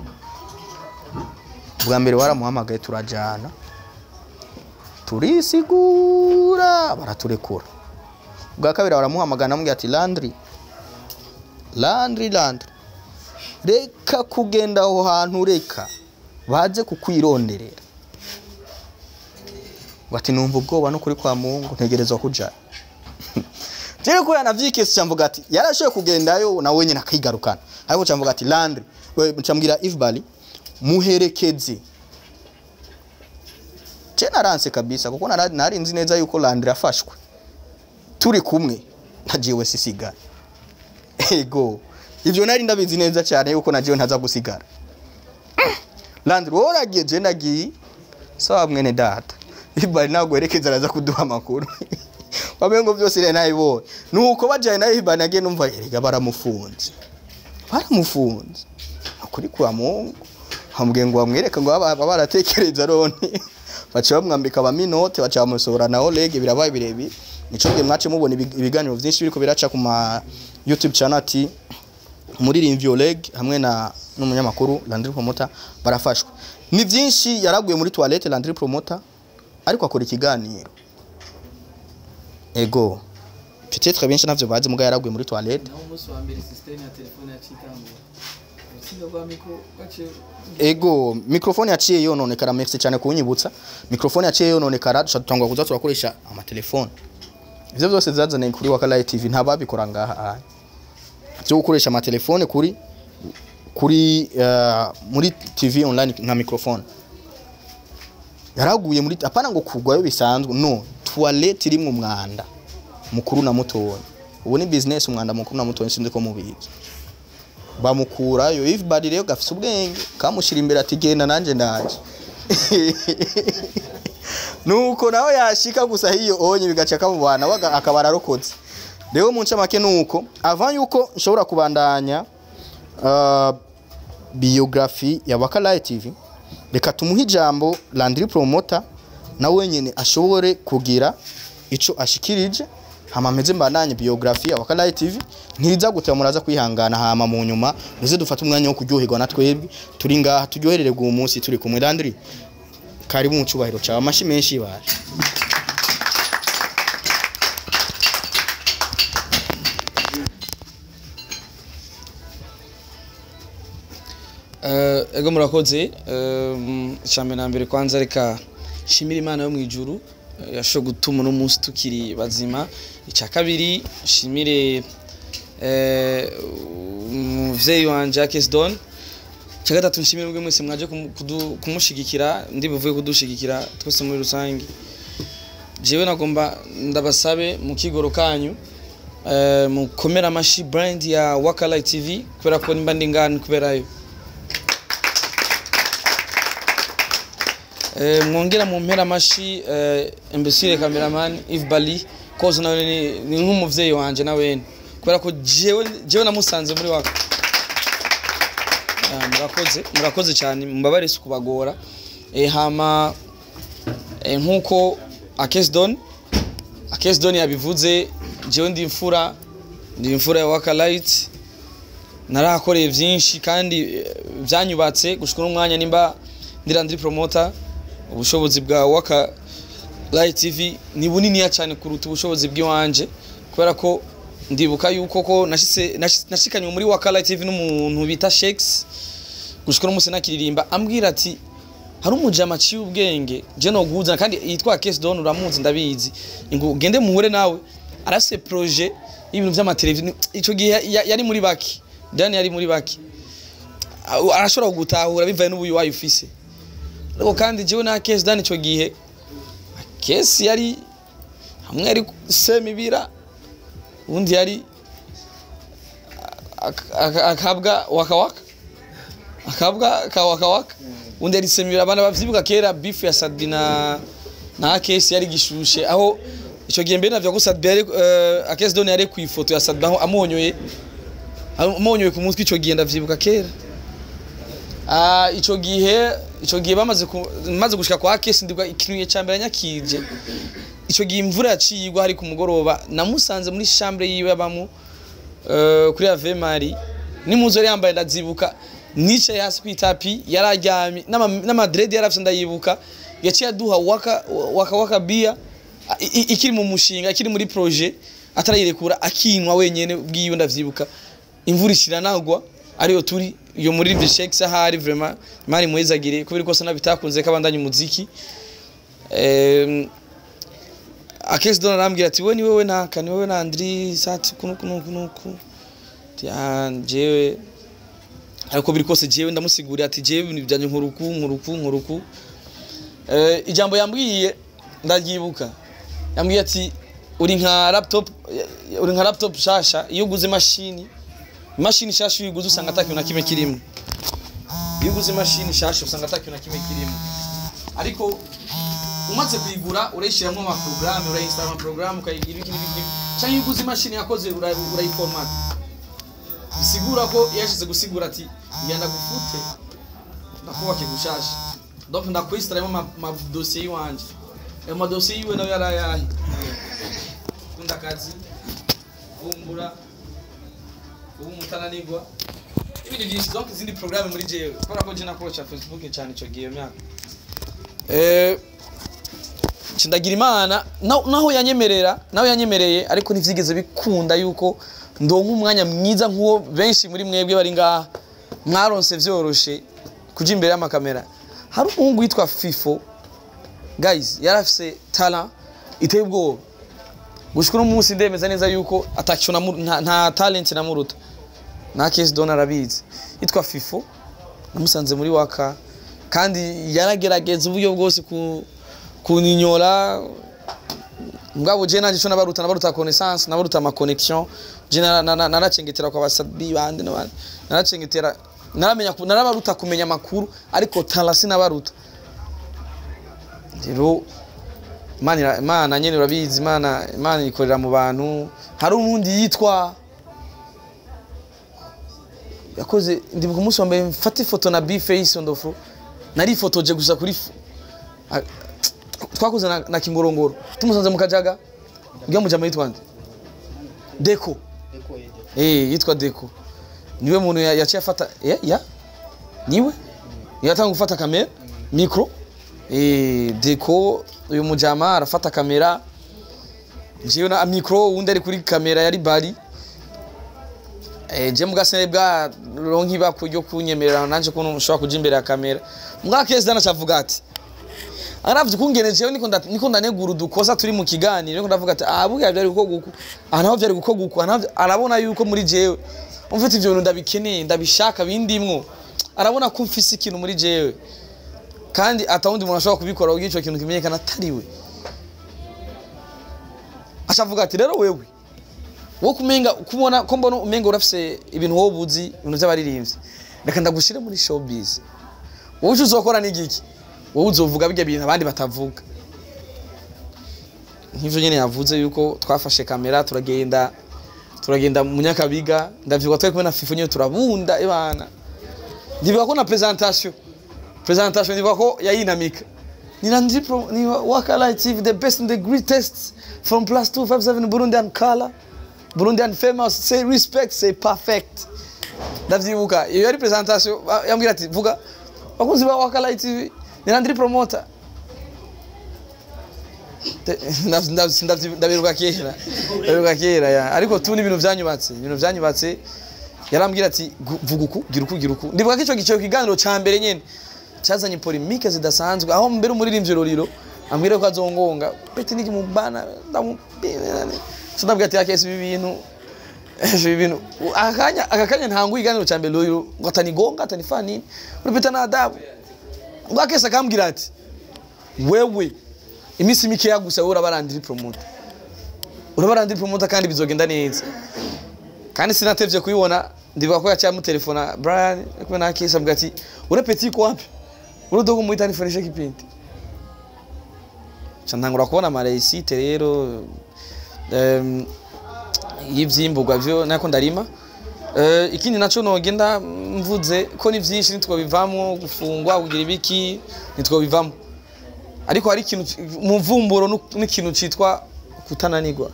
[SPEAKER 1] Bwa mbere waramuhamagaye turajana. Turisigura baraturekura. Bwa kabiri baramuhamagana namubwira ati Landry Landry Landry reka kugenda aho hantu reka baze kukwironderera. Ngo ati numva ubwoba no kuri kwa Mungu ntegerezwa kuja. Jere ko yanavyikese cyamvuga ati yarashoye kugendayo na wenyine akigarukana. Ariko cyamvuga ati Landry we cyambwira Yves Bali muherekeze. Je naranse kabisa kuko nari nzi neza yuko Landry afashwe. Turi kumwe na jewe sisigara. Ego ivyo nari ndabizi neza cyane yuko na jewe ntaza gusigara. Landry woragiye je nagiye sawa mwene data. Yves Bali ntabwo yerekeza araza kuduha amakuru. Wamengo byose ile nayibonye. Nuko bajaye nayo Yves Bali nagiye numva erega baramufunze. Baramufunze. Akuri kwa Mungu. Hamubwiye ngo bamwereke ngo baratekereza rone. Baca bamwambika ba minote baca bamusohora na Oleg birabaye birebire. Nico gihe mwace mubona ibiganiro byinshi biriko biraca ku ma YouTube channel ati umuririmbyi Oleg hamwe na n'umunyamakuru Landry Promoter barafashwe. Ni byinshi yaraguye muri toilette Landry Promoter ariko akora ikiganiro. Ego peut-être benshi navyo bazi muga yaraguye muri toilette.
[SPEAKER 2] Naho umunsi wa mbere system ya telefone yacitangura. Urusinga rwa micro gace.
[SPEAKER 1] Ego microphone yaciye yononekara, merci cyane kunyibutsa. Microphone yaciye yononekara dutangwa kuza turakoresha ama telefone. Ivyo byose byazananye kuri Wakalight TV ntababikora ngaha. byo gukoresha amatelefone kuri kuri muri TV online nka microphone. Yaraguye muri, apana ngo kugwayo bisanzwe, no toilette irimwo umwanda mukuru na mutoya. Ubu ni business, umwanda mukuru na mutoya, sinzi ko mubizi. Bamukurayo. If badi rero gafise ubwenge kamushira imbere ati genda nanje ndaje. Nuko nawe yashika gusa hiyo onye bigaca kamubana waga akaba ararokotse. Rero mu ncamake nuko avant yuko nshobora kubandanya biography ya Waka Light TV, reka tumuhe ijambo Landry Promoter na wenyene ashobore kugira ico ashikirije, hama mpeze mbandanye biography ya Waka Light TV. Ntiza guteba, muraza kwihangana, hama mu nyuma muze dufate umwanya wo kuryoherwa na twebwe turi ngaha, turyoherererwe uwo munsi turi kumwe. Landry, karibu mu cubahiro cawe, amashi menshi baje.
[SPEAKER 2] Ego murakoze. Icambere na mbere kwanza reka shimira Imana yo mu ijuru yashoboye gutuma uno munsi tukiri bazima. Icya kabiri shimire umuvyeyi wanje Akes Don. Icya gatatu nshimire mwebwe mwese mwaje kumushigikira, ndi buvuye kudushigikira twese muri rusange. Jewe nagomba ndabasabe mu kigoro kanyu mukomera amashi brand ya Waka Light TV, kubera ko nimba ndi ngani kuberayo. Mwongera mu mpera amashi imbesire cameraman Yves Bali koze nawe ni nk'umuvyeyi wanje nawe, kubera ko jewe namusanze muri Waka. Murakoze, murakoze cyane, mubabare si kubagora. Hama nkuko Akes Don yabivuze, jewe ndi imfura ya Waka Light, narahakoreye byinshi kandi byanyubatse gushika n'umwanya nimba ndi Landry Promoter. Ubushobozi bwa Waka Light TV ni bunini cyane kuruta ubushobozi bw'iwanje, kubera ko ndibuka yuko ko nashikanywe muri Waka Light TV n'umuntu bita Shakes, gushika n'umunsi nakiririmba ambwira ati hari umujama aciye ubwenge je no guhuza kandi yitwa Akes Don, uramuzi ndabizi, ngo ugende muhure nawe arase projet y'ibintu vy'amateleviziyo. Ico gihe yari muri baki, Dan yari muri baki, arashobora kugutahura bivaye n'ubuyu wayo ufise. Ariko kandi jewe na Akes Don ico gihe Akes yari hamwe yari semibira, undi yari akabwa wakawaka, akabwa kawakawaka, undi yari semibira. Abana bavyibuka kera beef ya Sadbi na Akes yari gishushe, aho ico gihe mbere navyo ko Sadbi yari Akes Don yari ku ifoto ya Sadbi aho amonyoye ku mutwe. Ico gihe ndavyibuka kera. Ico gihe bamaze gushika kwa Akes, ndibwa ikintu cya mbere nyakije. Ico gihe imvura yaciye igwa hari ku mugoroba, namusanze muri chambre yiwe abamo kuri Ave Marie, nimuzo yari yambaye ndazibuka, nicaye hasi ku itapi yararyamye n'amadread yarafise ndayibuka. Yaciye aduha waka waka waka bia ikiri mu mushinga, ikiri muri projet atarayirekura, akinwa wenyene bwiwe ndavyibuka. Imvura ishira nagwa ariyo turi iyo muri Vishek Sahari, vraiment mari muhezagire kubera ko nabitakunze kabandanya umuziki. Akes Don arambwira ati we ni wewe naka, ni wewe na Andri sati kuno kuno kuno jewe, ariko biri kose jewe ndamusigurira ati jewe ibintu byanje nkuruku nkuruku nkuruku. Ijambo yambwiye ndaryibuka, yambwiye ati uri nka laptop shasha, iyo uguze imashini shasha iyo uguze usanga atakintu na kimwe kirimo. Iyo uguze imashini shasha usanga atakintu na kimwe kirimo, ariko umaze kuyigura urayishyiramo ama programme, urayinstalla ama programme, ukayigira iki n'iki, cyangwa iyo uguze imashini yakoze urayiformat. Bisigura ko yashize gusigura ati ngenda gufute ndakubake gushasha, donc ndakwinstallamo ma dossier yiwanje. Ayo ma dossier yiwe nayo yarayahe kunda kazi kumbura ubu mutananirwa ibindi byinshi, donc izindi programme muri jewe kubera ko je nakoresha Facebook cyane ico gihe myaka. Ndagira Imana naho yanyemerera, ariko ntivyigeze bikunda yuko ndonka umwanya mwiza nkuwo benshi muri mwebwe bari ngaha mwaronse vyoroshe kuja imbere y'amakamera. Hari umuhungu witwa Fifo guys, yarafise talent iteye ubwoba. Gushika uno munsi ndemeza neza yuko ataco nta talent namuruta. Na Case Don arabizi, yitwa Fifo. Namusanze muri Waka kandi yaragerageza uburyo bwose ku kuninyora. Mugabo je nanje ico nabaruta, nabaruta connaissance, nabaruta ama connection. Je naracengetera kwa basabi bande n'abandi, naracengetera, naramenya, narabaruta kumenya amakuru, ariko talent sinabaruta. Rero Imana nyene urabizi, Imana ikorera mu bantu. Hari uwundi yitwa yakoze, ndibuka umunsi wa mbere mfata ifoto na B-Face on the floor, narifotoje gusa kuri twakoze na Kingorongoro, tumusanze mu Kajaga. Ngiye mujama yitwa nde? Deko. Yitwa Deko, niwe muntu yaciye afata, ya niwe yatanga gufata kamera, micro. Deko uyu mujama arafata kamera, jewe na micro, uwundi ari kuri kamera yari Bari. Je mugasene bwa ronki bakuryo kunyemerera nanje ko nshobora kuja imbere ya kamera. Mbwa Kezi dana cavuga ati aravye kungene jewe niko ndanegura udukosa turi mu kiganiro, niko ndavuga ati ah, buya byari gukorwa uku, aha naho byari gukorwa uku, aha naho arabona yuko muri jewe umfite ivyo bintu ndabikeneye, ndabishaka, bindimwo. Arabona ko mfise ikintu muri jewe kandi atawundi muntu ashobora kubikora kugira ico kintu kimenyekana atariwe. Acavuga ati rero wewe wo kumenga kubona ko mbona umenga urafise ibintu wowe ubuzi, ibintu by'abaririmbyi, reka ndagushire muri showbiz. Wowe icyo uzokora ni igiki? Wowe uzovuga bijya bintu abandi batavuga. Nk'ivyo nyene yavuze yuko twafashe kamera turagenda mu Nyakabiga. Ndavyibuka twari kumwe na Fifo nyene, turabunda ibana. Ndibuka ko na presentation ndibuka ko yayinamika ni Landry Pro, ni Waka Light TV, the best and the greatest from +257 Burundian color, Burundian famous, say respect, say perfect. Ndavyibuka iyo yari presentation. Yambwira ati vuga bakunzi ba Waka Light TV, ni Landry Promoter. Ndabiruka kera ya, ariko tu ni ibintu vyanyubatse, ibintu vyanyubatse. Yarambwira ati vuga uku, gira uku, gira uku. Ndibuka ko ico gice kiganiro ca mbere nyene cazanye polémique zidasanzwe, aho mbere umuririmbyi Roriro ambwira ko azongonga peti niki mubana so ndabwira ati akese ibi bintu akakanya ntangu iganiro ca mbere Roriro ngo atanigonga atanifanya nini, uripita na adabu. Ngo akese akambwira ati wewe iminsi mikeya gusa wowe urabarandira promoter, urabarandira promoter kandi bizogenda neza. Kandi sinatevye kuyibona. Ndibuka ko yaciye amutelefona Brian kumwe na Akesa, ambwira ati ure petit ko wapi urudogo muhita nifonishe kipindi. Ca ntangura kubona ama réussite rero y'ivyimburwa vyo nako ndarima. Ikindi naco nogenda mvuze ko ni vyinshi ntitwobivamwo, gufungwa, kugira ibiki, ntitwobivamwo, ariko hari ikintu umuvumburo n'ikintu citwa kutananirwa.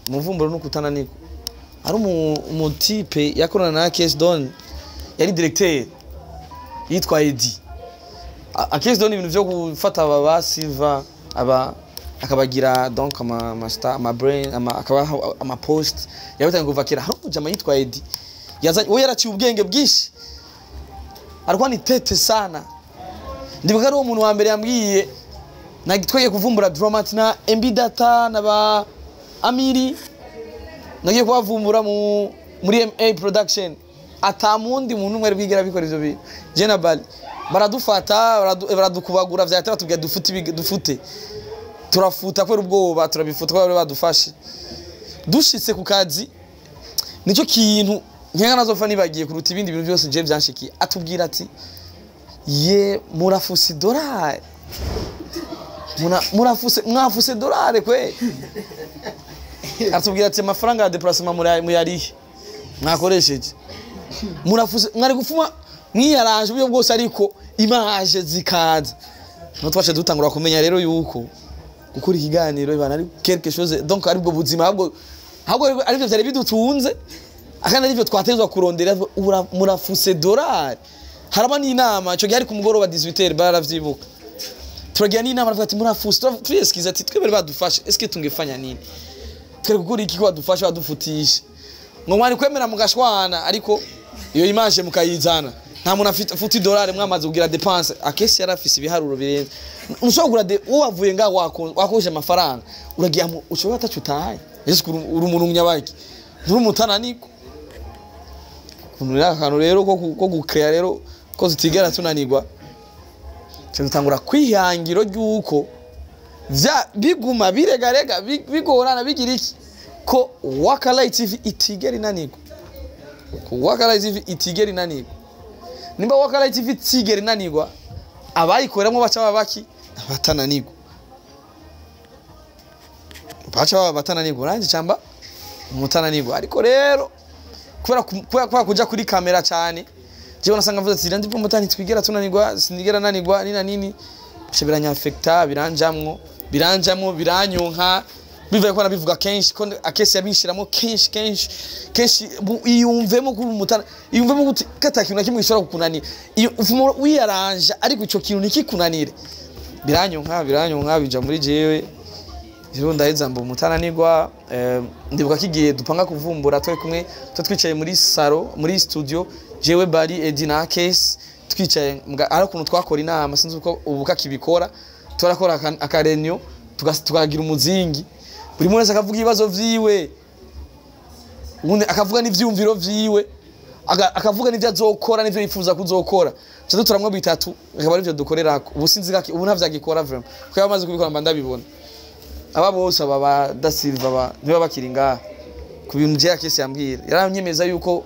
[SPEAKER 2] Umuvumburo no kutananirwa. Hari umutipe yakorana na Case Don, yari directeur, yitwa Eddie. Case Don ibintu vyo gufata aba ba Silva aba akabagira donc ama star, ama brain, ama akabaha ama post, yabitangiye kuva kera. Hari umujama yitwa Eddie yazanye, we yaraciye ubwenge bwinshi, alikuwa ni tete sana. Ndibuka ari uwo muntu wa mbere yambwiye nagitwaye kuvumbura Dramat na MB Data na ba Amiri, nagiye kubavumbura muri MA Production. Atamundi muntu umwe ari bwigera bikora ivyo bintu. Je na Bali baradufata, baradukubagura vyatera, batubwira dufute dufute, turafuta kubera ubwoba, turabifuta kubera badufashe. Dushitse ku kazi, nicyo kintu nkenga nazofa nibagiye kuruta ibindi bintu byose je byanshikiye. Atubwira ati ye murafuse dolari, murafuse, mwafuse dolari kwe. Atubwira ati amafaranga ya déplacement muyarihe mwakoresheje, murafuse, mwari gufuma mwiyaranje uburyo bwose, ariko image zikaza. No twace dutangura kumenya rero yuko gukora ikiganiro ibana ari quelque chose, donc ari bwo buzima, ahubwo aribyo byari bidutunze, akandi aribyo twatezwa kurondera. Murafuse dolari. Haraba n'inama ico gihe ari ku mugoroba 18h, baravyibuka. Turagira n'inama, baravuga ati murafuse, turieskiza ati twe bari badufashe, eske tungefanya nini, twari gukora iki ko badufashe badufutisha? Ngo mwari kwemera mugashwana, ariko iyo image mukayizana. Nta muntu afite afuta idolari mwamaze kugira dépense. Akesi yarafise ibiharuro birenze. Ushobora kugura wowe wavuye ngaho wakoresheje amafaranga, uragiye ushobora atacu utahaye. Ese uri umuntu nyabaki, nturi umutananiko. Ukuntu rero akantu rero ko gukrea rero ko tutigera tunanirwa, tuca dutangura kwihangiro ry'uko vya biguma biregarega, bigorana, bigira iki, ko Waka Light TV itigera inanirwa, ko Waka Light TV itigera inanirwa. Nimba Waka Light TV itigera inanirwa, abayikoreramo baca baba baki abatananirwa, baca baba batananirwa. Nanjye camba umutananirwa. Ariko rero kubera kuja kuri kamera cyane, jewe nasanga mvuze ati ndi promoter, ntitwigera tunanirwa, sinigera nanirwa nina nini, bica biranyafekta, biranjamwo, biranyonka, bivuye ko nabivuga kenshi, ko akesi yabishiramo kenshi kenshi kenshi. Iyumvemo kuba umutana, iyumvemo kuti kata kintu na kimwe gishobora kukunanira iyo ufuma wiyaranja, ariko ico kintu ntikikunanire. Biranyonka, bija muri jewe. Rero ndaheza mba umutananirwa. Ndibuka ko igihe dupanga kuvumbura, twari kumwe, tuba twicaye muri salo, muri studio, jewe, Bari, Edi na Case, twicaye ari ukuntu twakora inama, sinzi uko ubu kakibikora. Turakora akarenyo, tukagira umuzingi, buri muntu wese akavuga ibibazo vyiwe, ubundi akavuga n'ivyumviro vyiwe, akavuga n'ivyo azokora n'ivyo yifuza kuzokora. Tuca dutoramwo bitatu, akaba arivyo dukorerako. Ubu sinzi ubu ntavyagikora vraiment, kuko yamaze kubikora mba ndabibona. Aba bose, aba ba da Silva, ba niba bakiri ngaha, ku bintu je akesi yambwira, yaranyemeza yuko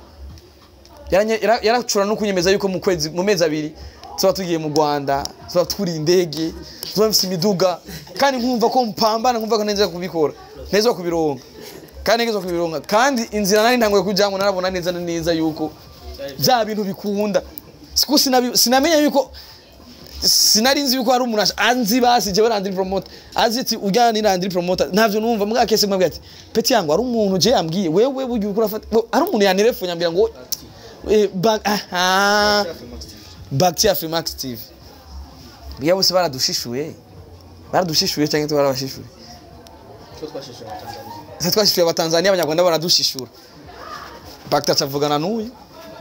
[SPEAKER 2] yaracura no kunyemeza yuko mu kwezi, mu mezi 2 tuba tugiye mu Rwanda, tuba turi indege, tuba mfise imiduga, kandi nkumva ko mpambana, nkumva ko neza kubikora, neza kubironka, kandi neza kubironka. Kandi inzira nari ntanguye kujamwo, narabona neza na neza yuko bya bintu bikunda. Siku sinamenya yuko sinari nzi yuko hari umuntu anzi, basi jewe Landry Promoter azi ati ujyana ni Landry Promoter, ntavyo numva. Mbwa kese mwabwiye ati petit yangu, ari umuntu je yambwiye wewe burya uriko urafata, ari umuntu yantelefone ambwira ngo aha Bakti Afrimax TV. Biya bose baradushishuye cyangwa twarabashishuye? Se twashishuye Abatanzania, Abanyarwanda baradushishura. Bakti acavugana n'uyu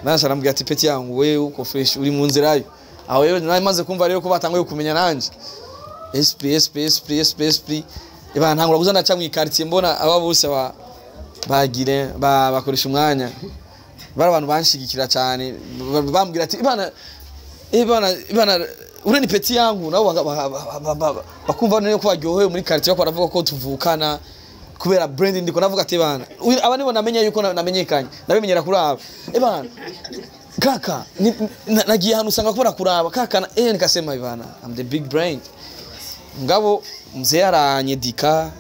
[SPEAKER 2] nanje, arambwira ati petit yangu, wewe uko fresh, uri mu nzira yo. Aho rero nari maze kumva rero ko batanguye kumenya nanje SP SP SP SP SP. Ibana ntangura kuza ndaca mu quartier, mbona aba bose bagire bakoresha umwanya, bari abantu banshigikira cyane, bambwira ati ibana ibana ibana ure ni petit yangu, nabo bakumva none ko baryohewe muri quartier, bako baravuga ko tuvukana kubera branding. Ndiko navuga ati bana, aba nibo namenya yuko namenyekanye, nabimenyera kuri aba. Ebana kaka, nagiye ahantu usanga ko kuraba kaka na, nikasema ibana I'm the big brain. Ngabo mzee aranyedika,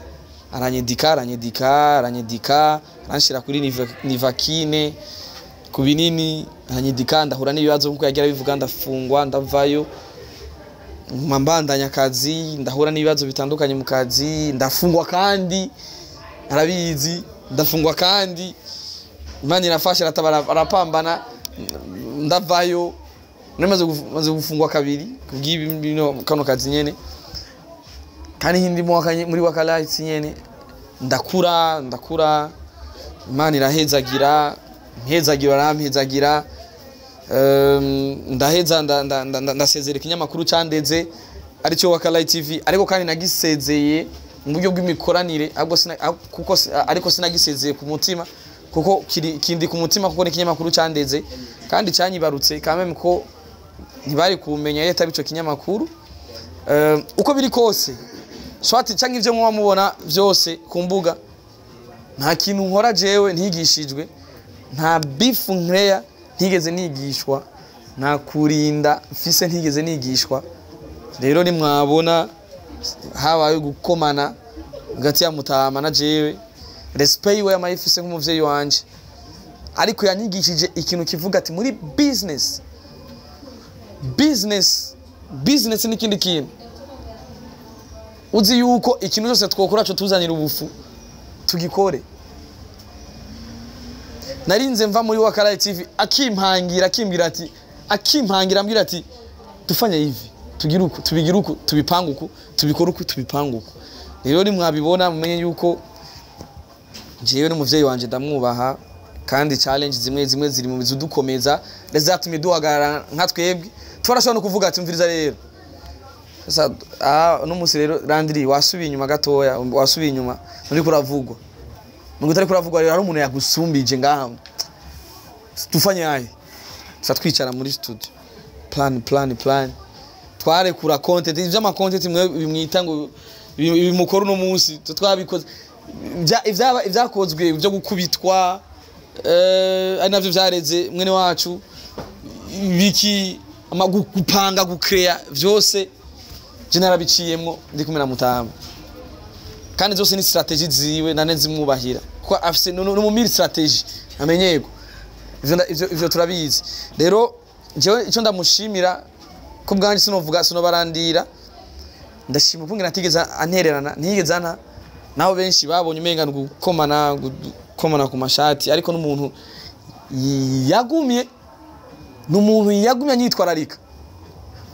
[SPEAKER 2] aranyedika, aranyedika, aranyedika, aranshira kuri nivakine ku binini, aranyedika, ndahura n'ibibazo nkuko yagira bivuga, ndafungwa, ndavayo, mbandanya akazi, ndahura n'ibibazo bitandukanye mu kazi, ndafungwa kandi arabizi, ndafungwa kandi Imana irafasha, aratabara, arapambana, ndavayo. Namaze gufungwa kabiri kubw'ibi bino kano kazi nyene, kandi hindi mwaka muri Waka Light nyene ndakura, ndakura, Imana irahezagira, mpezagira, arampezagira. Ndaheza ndasezera ikinyamakuru candeze aricyo Waka Light TV, ariko kandi nagisezeye mu buryo bw'imikoranire, ahubwo kuko ariko sinagisezeye ku mutima, kuko kindi ku mutima, kuko ni ikinyamakuru candeze kandi cyanyibarutse kameme, ko ntibari kumenya yeta bico kinyamakuru. Uko biri kose, swati canke ivyo muba mubona vyose ku mbuga, nta kintu nkora jewe ntigishijwe, nta beef nkeya ntigeze nigishwa, nta kurinda mfise ntigeze nigishwa. Rero nimwabona habaye gukomana hagati ya Mutama na jewe, respect yiwe yamayifise nk'umuvyeyi wanje, ariko yanyigishije ikintu kivuga ati muri business, business, business n'ikindi kintu, uzi yuko ikintu cyose twokora cyo tuzanira ubufu tugikore. Narinze mva muri Waka Light TV akimpangira, akimbwira ati, akimpangira ambwira ati dufanye hivi, tugire uku, tubigire uku, tubipange uku, tubikore uku, tubipange uku. Rero nimwabibona mumenye yuko jewe n'umuvyeyi wanje ndamwubaha, kandi challenge zimwe zimwe ziri mu bizudukomeza zatumye duhagarara nka twebwe. Twarashobora no kuvuga ati umviriza rero sasa, no musi rero Landry wasubiye inyuma gatoya, wasubiye inyuma muri kuravugwa, mu gutari kuravugwa rero hari umuntu yagusumbije ngaha. Tufanye aye, tuca twicara muri studio, plan, plan, plan, twarekura content. Ivy'ama content mwe bimwita ngo bimukora uno munsi, twabikoze. Ivyakozwe byo gukubitwa, ari navyo vyareze mwene wacu biki gupanga, gucrea, vyose je narabiciyemwo ndi kumwe na Mutamba, kandi zose ni strategy ziwe, nane zimwubahira kuko afise no mu miri strategy amenyego. Ivyo turabizi. Rero jewe ico ndamushimira ko bwanje sinovuga, sinobarandira, ndashima ukungene atigeze antererana, ntiyigeze anta, naho benshi babonye umenga ni gukomana, gukomana ku mashati, ariko n'umuntu yagumye, ni umuntu yagumye anyitwararika,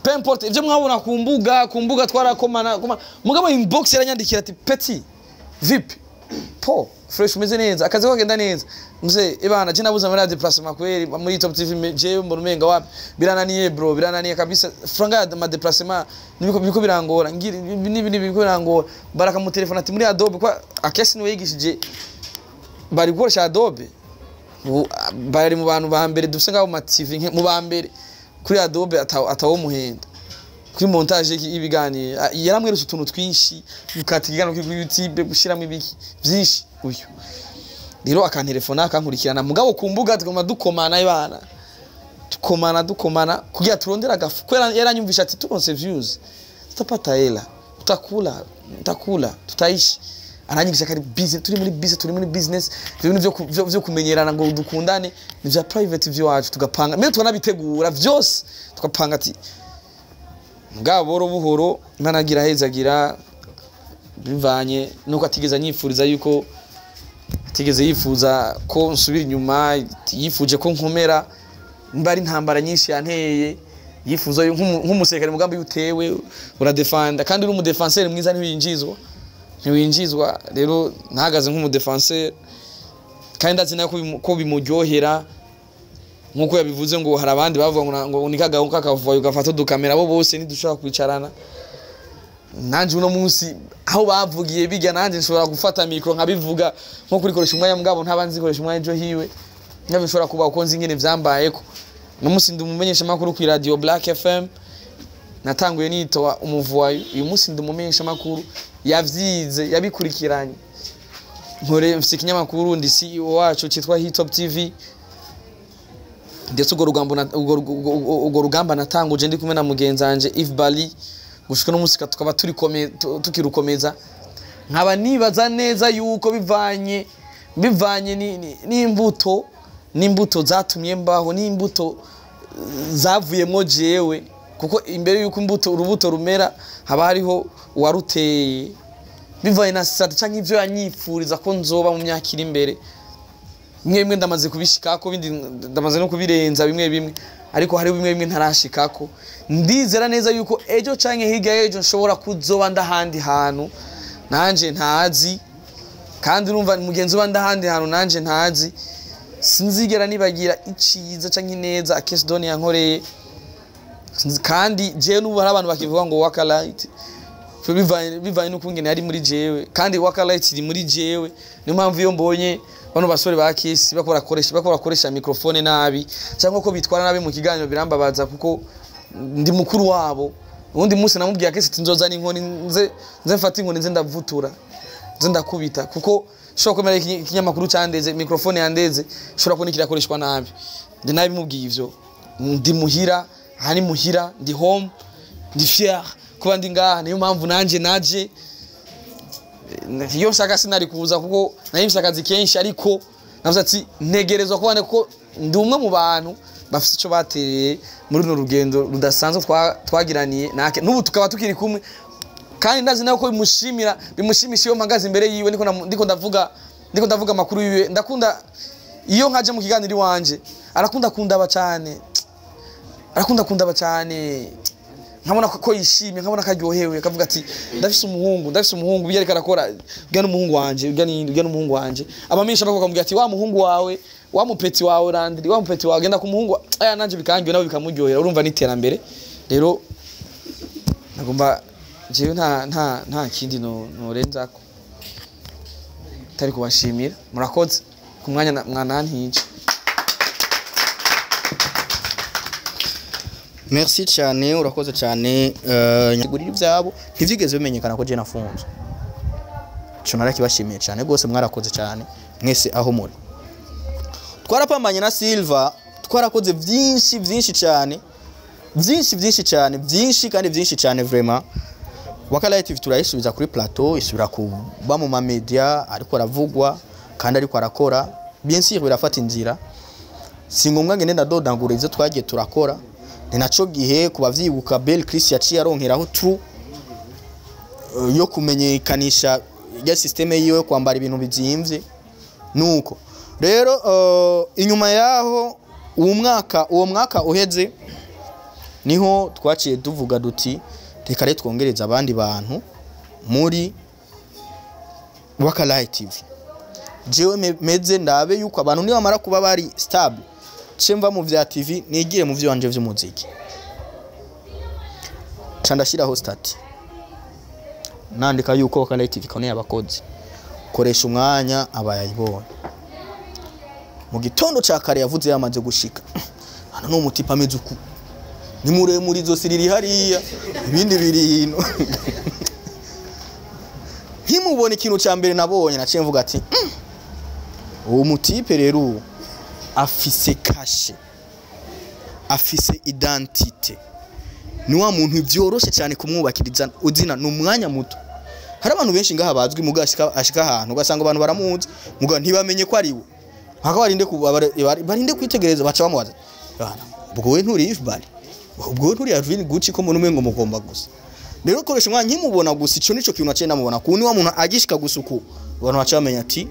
[SPEAKER 2] peu importe ivyo mwabona ku mbuga twarakomana komana. Mugabo inbox yaranyandikira ati: "Petit, vipi? Po fresh, umeze neza, akazi kagenda neza mzee? Ebana, je nabuze muri déplacement kweli muri Top TV, je mbona umenga wapi, birananiye bro, birananiye kabisa, franga ya ma déplacement nibiko biriko birangora, ngira nibi nibi biriko birangora." Baraka mu telefone ati muri Adobe, kwa akesi niwe yigishije bari gukoresha Adobe. Ubu, bari mu bantu ba mbere dufise ngaho mu ma TV, mu ba mbere kuri Adobe, atawo muhenda kuri montage y'ibiganiro. Yaramweretse utuntu twinshi, gukata ikiganiro kuri YouTube, gushiramo ibiki byinshi. Uyu rero akantelefona, akankurikirana, mugabo ku mbuga tuguma dukomana, ibana dukomana, dukomana kugira turondere agafu, kubera yaranyumvisha ati turonse views tutapata hela, tutakula, tutakula, tutaishi. Aranyigisha ko ari busy, turi muri busy, turi muri business. Ivyo bintu vyo kumenyerana ngo dukundane ni vya private vy'iwacu, tugapanga mbere, tukanabitegura vyose, tugapanga ati mugabo buhoro buhoro Imana agira ahezagira, bivanye nuko atigeze anyifuriza yuko atigeze yifuza ko nsubira inyuma, yifuje ko nkomera. Nimba ari intambara nyinshi yanteye, yifuza nk'umusirikare mugambi utewe uradefanda, kandi uri umudefenseur mwiza ntiwinjizwa, ntiwinjizwa. Rero ntahagaze nk'umudefenseur, kandi ndazi nawe ko bimuryohera, nkuko yabivuze ngo hari abandi bavuga ngo ni kagabo kakavuye ugafata udukamera, bo bose ntidushobora kwicarana. Nanje uno munsi aho bavugiye bijya, nanje nshobora gufata micro nkabivuga, nko kurikoresha umwanya, mugabo ntaba nzikoresha umwanya ejo hiwe nabyo nshobora kuba uko nzi ingene vyambayeko. No munsi ndi umumenyesha makuru ku radio Black FM, natanguye nitoa umuvuwayo, uyu munsi ndi umumenyesha makuru yavyize, yabikurikiranye, nkore mfise ikinyamakuru, ndi CEO wacu cyitwa Hitop TV. Ndetse urwo rugambo urwo rugamba natanguje ndi kumwe na mugenzi wanje Yves Bali, gushika no munsi tukaba tukirukomeza. Nkaba nibaza neza yuko bivanye n'imbuto zatumye mbaho, n'imbuto zavuyemwo jewe, kuko imbere yuko imbuto, urubuto rumera, haba hariho uwaruteye, bivanye na sata canke ivyo yanyifuriza ko nzoba mu myaka iri imbere. Bimwe bimwe ndamaze kubishikako, bindi ndamaze no kubirenza bimwe bimwe, ariko hari bimwe bimwe ntarashikako. Ndizera neza yuko ejo canke hirya y'ejo nshobora kuzoba ndahandi hantu nanje ntazi, kandi urumva mugenzi wa ndahandi hantu nanje ntazi. Sinzigera nibagira iciza canke ineza Akes Don yankoreye. Kandi jewe n'ubu hari abantu bakivuga ngo Waka Light, bivanye n'ukungene yari muri jewe, kandi Waka Light iri muri jewe. Niyo mpamvu iyo mbonye bano basore ba Kisi bakora koresha microphone nabi cyangwa ko bitwara nabi mu kiganiro, birambabaza kuko ndi mukuru wabo. Ubundi munsi namubwiye Akesi ati nzozana inkoni, nze mfate inkoni, nze ndavutura, nze ndakubita, kuko shobora kumera ikinyamakuru cyandeze, microphone yandeze, shobora kubona kirakoreshwa nabi. Ndi nabimubwiye ivyo ndi muhira, aha ni muhira, ndi home, ndi fier kuba ndi ngaha. Niyo mpamvu nanje naje, iyo nshaka sinari kuza kuko nari mfise akazi kenshi, ariko navuze ati ntegerezwa kuba, kuko ndi umwe mu bantu bafise ico batereye muri runo rugendo rudasanzwe twagiraniye nake, n'ubu tukaba tukiri kumwe. Kandi ndazi nawe ko bimushimira, bimushimisha iyo mpagaze imbere yiwe ndiko ndavuga amakuru yiwe. Ndakunda iyo nkaje mu kiganiro iwanje, arakunda kundaba cyane, arakunda kundaba cyane, nkabona ko yishimye, nkabona ko aryohewe, akavuga ati ndafise umuhungu, ndafise umuhungu, ibyo ariko arakora bwa n'umuhungu wanje, bwa ni bwa n'umuhungu wanje. Abamenyesha bakamubwira ati wa muhungu wawe, wa mupeti wawe Landry, wa mupeti wawe, genda ku muhungu aya, nanje bikangiwe nawe bikamuryohera. Urumva n'iterambere. Rero nagomba jewe nta kindi no norenzako tari kubashimira. Murakoze ku mwanya mwanantije.
[SPEAKER 1] Merci cyane, urakoze cyane. Nyagurira ibyabo ntibyigeze bimenyekana ko je nafunzwe. Ico narakibashimiye cyane rwose, mwarakoze cyane mwese aho muri. Twarapambanye na Silva, twarakoze byinshi byinshi cyane, byinshi byinshi cyane, byinshi kandi byinshi cyane vraiment. Wakala TV turayisubiza kuri plateau, isubira kuba mu ma media, ariko aravugwa kandi ariko arakora. Bien sûr birafata inzira, si ngombwa ngende ndadodangura ivyo twagiye turakora. Ni naco gihe kubavyibuka Bel Chris yaciye aronkeraho true yo kumenyekanisha ya systeme yiwe yo kwambara ibintu bizimvye. Nuko rero inyuma yaho uwo mwaka uheze niho twaciye tuvuga duti reka rero twongereza abandi bantu muri Wakalight TV. Jewe meze ndabe yuko abantu nibamara kuba bari stable, ce mva mu vya TV nigire mu vyanje vy'umuziki. Ca ndashiraho stati nandika yuko Wakalight TV ikoneye abakozi, koresha umwanya abayayibonye. Mu gitondo ca kare yavuze yamaze gushika hano, ni umutipa ameze uku, ni muremure, izosi riri hariya, ibindi biri hino. Nkimubona ikintu ca mbere nabonye naciye mvuga ati uwo mutipe rero uwo afise kashe, afise identite, ni wa muntu vyoroshe cyane kumwubakiriza uzina ni umwanya muto. Hari abantu benshi ngaha bazwi muga ashika ahantu ugasanga abantu baramuzi muga ntibamenye ko ari we, mpaka barinde kwitegereza baca bamubaza, bana ubwo we nturi Ifbal, ubwo we nturi Alvin Gucci, ko umuntu umengo mugomba gusa. Rero koresha umwanya nkimubona gusa, ico nico kintu naciye namubona ku ni wa muntu agishika gusa uku abantu baca bamenya ati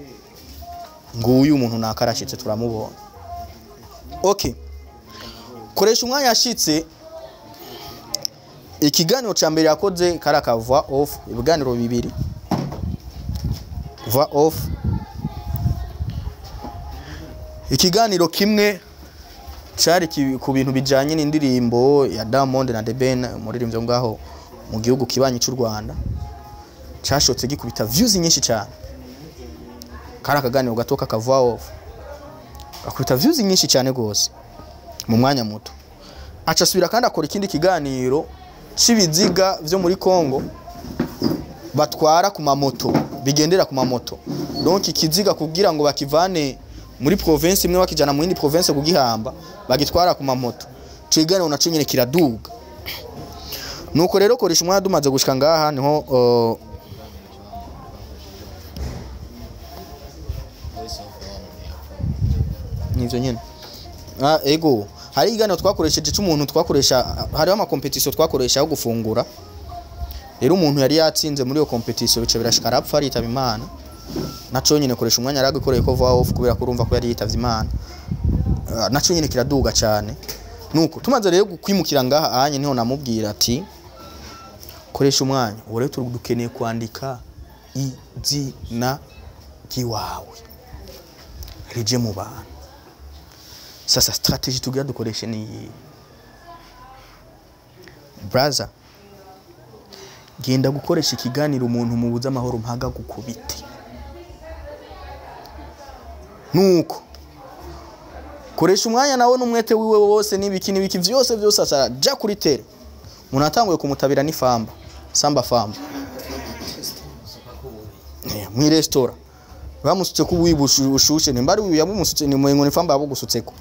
[SPEAKER 1] nguyu umuntu nakarashitse turamubona. Okay, koresha umwanya yashitse. Ikiganiro ca mbere yakoze karaka voix off, ibiganiro bibiri voix off. Ikiganiro kimwe cari ku bintu bijanye n'indirimbo ya Diamond na The Ben, umuririmbyi ngaho mu gihugu kibanyi cy'u Rwanda, cashotse gikubita views nyinshi cyane. Kari akaganiro gato kaka voix off gakubita views nyinshi cyane gose mu mwanya muto. Aca asubira kandi akora ikindi kiganiro c'ibiziga vyo muri Kongo batwara ku mamoto, bigendera ku mamoto. Donc ikiziga kugira ngo bakivane muri province imwe bakijana mu yindi province kugihamba, bagitwara ku mamoto. Ico kiganiro naco nyene kiraduga. Nuko rero koresha umwanya dumaze gushika ngaha niho nivyo nyene. Ego hari iganiro twakoresheje c'umuntu twakoresha, hariho ama competition twakoresha yo gufungura. Rero umuntu yari yatsinze muri iyo competition bice birashika arapfa aritaba Imana. Naco nyene koresha umwanya yaragikoreye ko voix off kubera ko urumva ko yari yitavye Imana. Naco nyene kiraduga cyane. Nuko tumaze rero kwimukira ngaha anye niho namubwira ati koresha umwanya ubu rero dukeneye kwandika izina ry'iwawe rije mu bantu. Sasa strategy tugira dukoreshe ni brother, genda gukoresha ikiganiro umuntu mubuza amahoro mpaga gukubite. Nuko koresha umwanya nawe n'umwete wiwe wose n'ibiki n'ibiki vyose vyose asara ja kuri tere. Umuntu atanguye kumutabira ni famba samba famba mu restaurant bamusutse ko ubushushe nimbari yabumusutse ni mwengo ni famba yabugusutseko.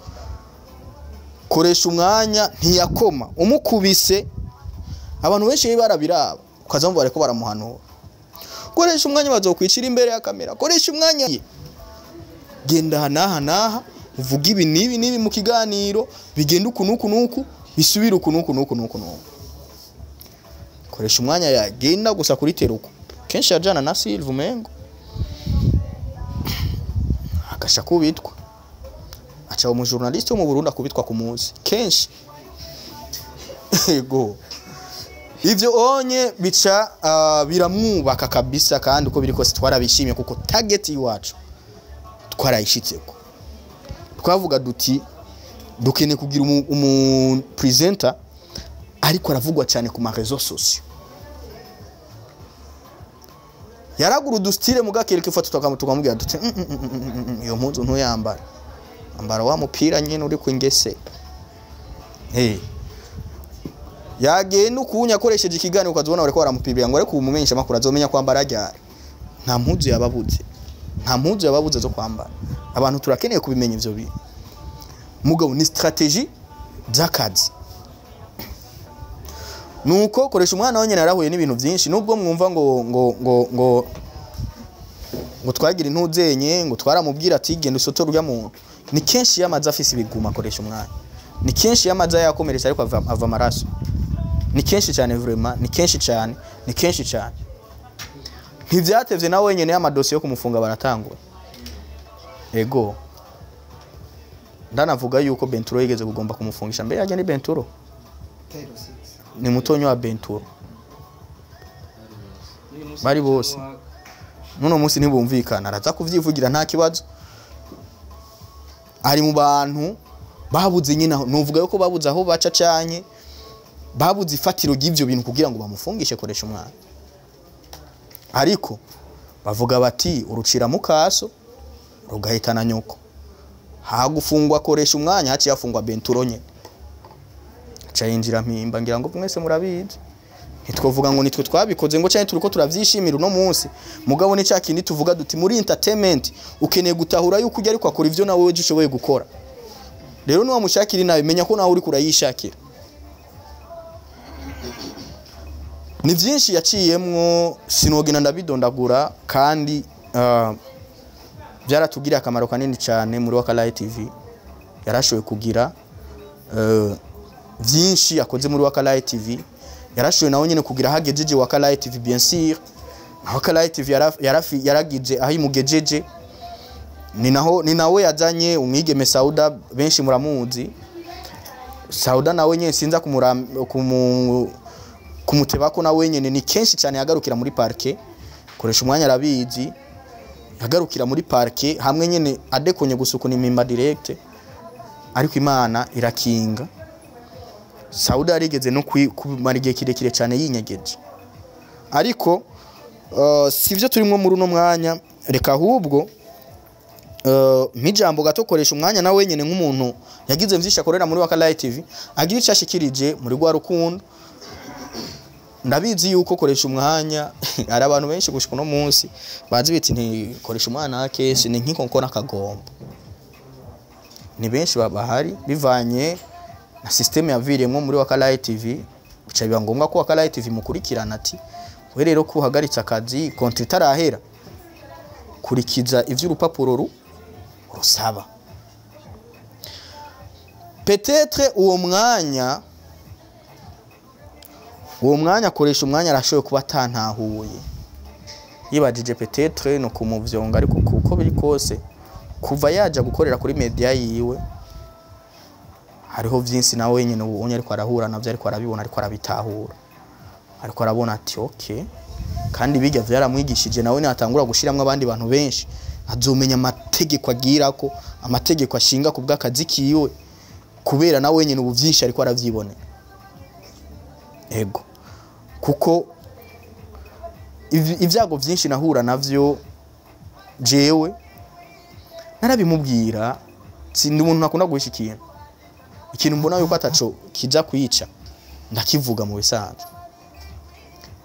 [SPEAKER 1] Koresha umwanya ntiyakoma umukubise, abantu benshi barabiraba ukazamva bareko baramuhanura. Koresha umwanya bazokwicira imbere ya kamera, koresha umwanya genda naha naha uvuga ibi nibi nibi mu kiganiro bigenda uku nuku nuku bisubira uku nuku nuku nuku nuku. Koresha umwanya yagenda gusa kuri teruko. Kenshi yajana na Silva umengo agasha kubitwa, aca umu journaliste wo mu Burundi akubitwa ku munsi kenshi. Ego ivyo onye bica biramwubaka kabisa, kandi uko biri kose twarabishimye kuko target iwacu twarayishitseko. Twavuga duti dukeneye kugira umu presenter ariko aravugwa cyane ku ma réseaux sociaux. Yaragura udustile muga kereke ifoto tukamubwira duti iyo mpuzu ntuyambara, ambara wa mupira nyene uri kwingese. Yagenda ukunya akoresheje ikiganiro ukazobona bariko baramupibira ngo ariko umumenyesha makuru azomenya kwambara ryari. Nta mpuzu yababuze. Nta mpuzu yababuze zo kwambara. Abantu turakeneye kubimenya ivyo bintu. Mugabo ni strategie z'akazi. Nuko koresha umwana wenyine yarahuye n'ibintu byinshi, nubwo mwumva ngo ngo ngo ngo ngo twagira intuzenye ngo twaramubwira ati genda usotore urya muntu. Ni kenshi yamaze afise ibiguma akoresha umwana. Ni kenshi yamaze yakomeretse ariko ava amaraso. Ni kenshi cyane vraiment, ni kenshi cyane, ni kenshi cyane. Ntivyatevye na wenyene y'amadosiye yo kumufunga baratangura. Ego. Ndanavuga yuko Benturo yigeze kugomba kumufungisha mbere yaje ni Benturo. Ni mutonyo wa Benturo. Bari bose. Nuno munsi ntibumvikana, araza kuvyivugira nta kibazo. Ari mu bantu babuze nyina, nuvuga yuko babuze aho baca canye, babuze ifatiro ry'ivyo bintu kugira ngo bamufungishe koresha umwana. Ariko bavuga bati urucira mukaso rugahitana nyoko. Hagufungwa koresha umwanya haciye afungwa Benturo nye. Aca yinjira mpimba ngira ngo mwese murabizi. Ntitwovuga ngo nitwe twabikoze ngo cyane turiko turavyishimira uno munsi. Mugabo ni cya kindi tuvuga duti muri entertainment ukeneye gutahura yuko ujya ariko akora ivyo nawe weje ushoboye gukora. Rero nuwa mushakira nawe menya ko nawe uri kurayishakira. Ni vyinshi yaciyemwo sinogena ndabidondagura kandi byaratugiriye akamaro kanini cyane muri Wakalight TV. Yarashoboye kugira vyinshi yakoze muri Wakalight TV. Yarashoboye nawe nyene kugira hagejeje Wakalight TV bien sûr. Wakalight TV yaragije aho imugejeje. Ni naho ni nawe yazanye umwigeme Sauda benshi muramuzi. Sauda nawe nyene sinza kumutebako nawe nyene ni kenshi cyane yagarukira muri parke. Koresha umwanya arabizi. Yagarukira muri parke hamwe nyene adekonye gusukuna imimba direct. Ariko Imana irakinga. Sauda yarigeze no kumara igihe kirekire cyane yinyegeje. Ariko sivyo turimo muri uno mwanya, reka ahubwo mijambo gato koresha umwanya nawe nyene nk'umuntu yagize mvyisha akorera muri Wakalight TV agira icyo ashikirije muri rwa rukundo. Ndabizi yuko koresha umwanya ari abantu benshi gushika no munsi bazi biti nti koresha umwana kesi ni nkiko nkona kagomba. Ni benshi babahari bivanye na system yaviriyemo muri Wakalight TV, bica biba ngombwa ko Wakalight TV mukurikirana ati we rero kuhagaritsa akazi konti itarahera kurikiza ivyo urupapuro rusaba. Peut-être uwo mwanya akoresha umwanya arashoboye kuba atantahuye. Yibajije peut-être no kumuvyonga, ariko kuko biri kose kuva yaja gukorera kuri media yiwe hariho vyinshi nawe nyene ubonye ariko arahura navyo, ariko arabibona, ariko arabitahura, ariko arabona ati okay. Kandi bijya vyaramwigishije nawe natangura gushiramwe abandi bantu benshi azomenya amategeko agirako, amategeko ashinga ku bw'akazi kiwe, kubera nawe nyene ubu vyinshi ariko aravyibonera. Ego kuko ivyago vyinshi nahura navyo jewe narabimubwira. Sindi umuntu nakunda guhisha ikintu. Ikintu mbona yuko ataco kija kwica ndakivuga mu bisanzwe.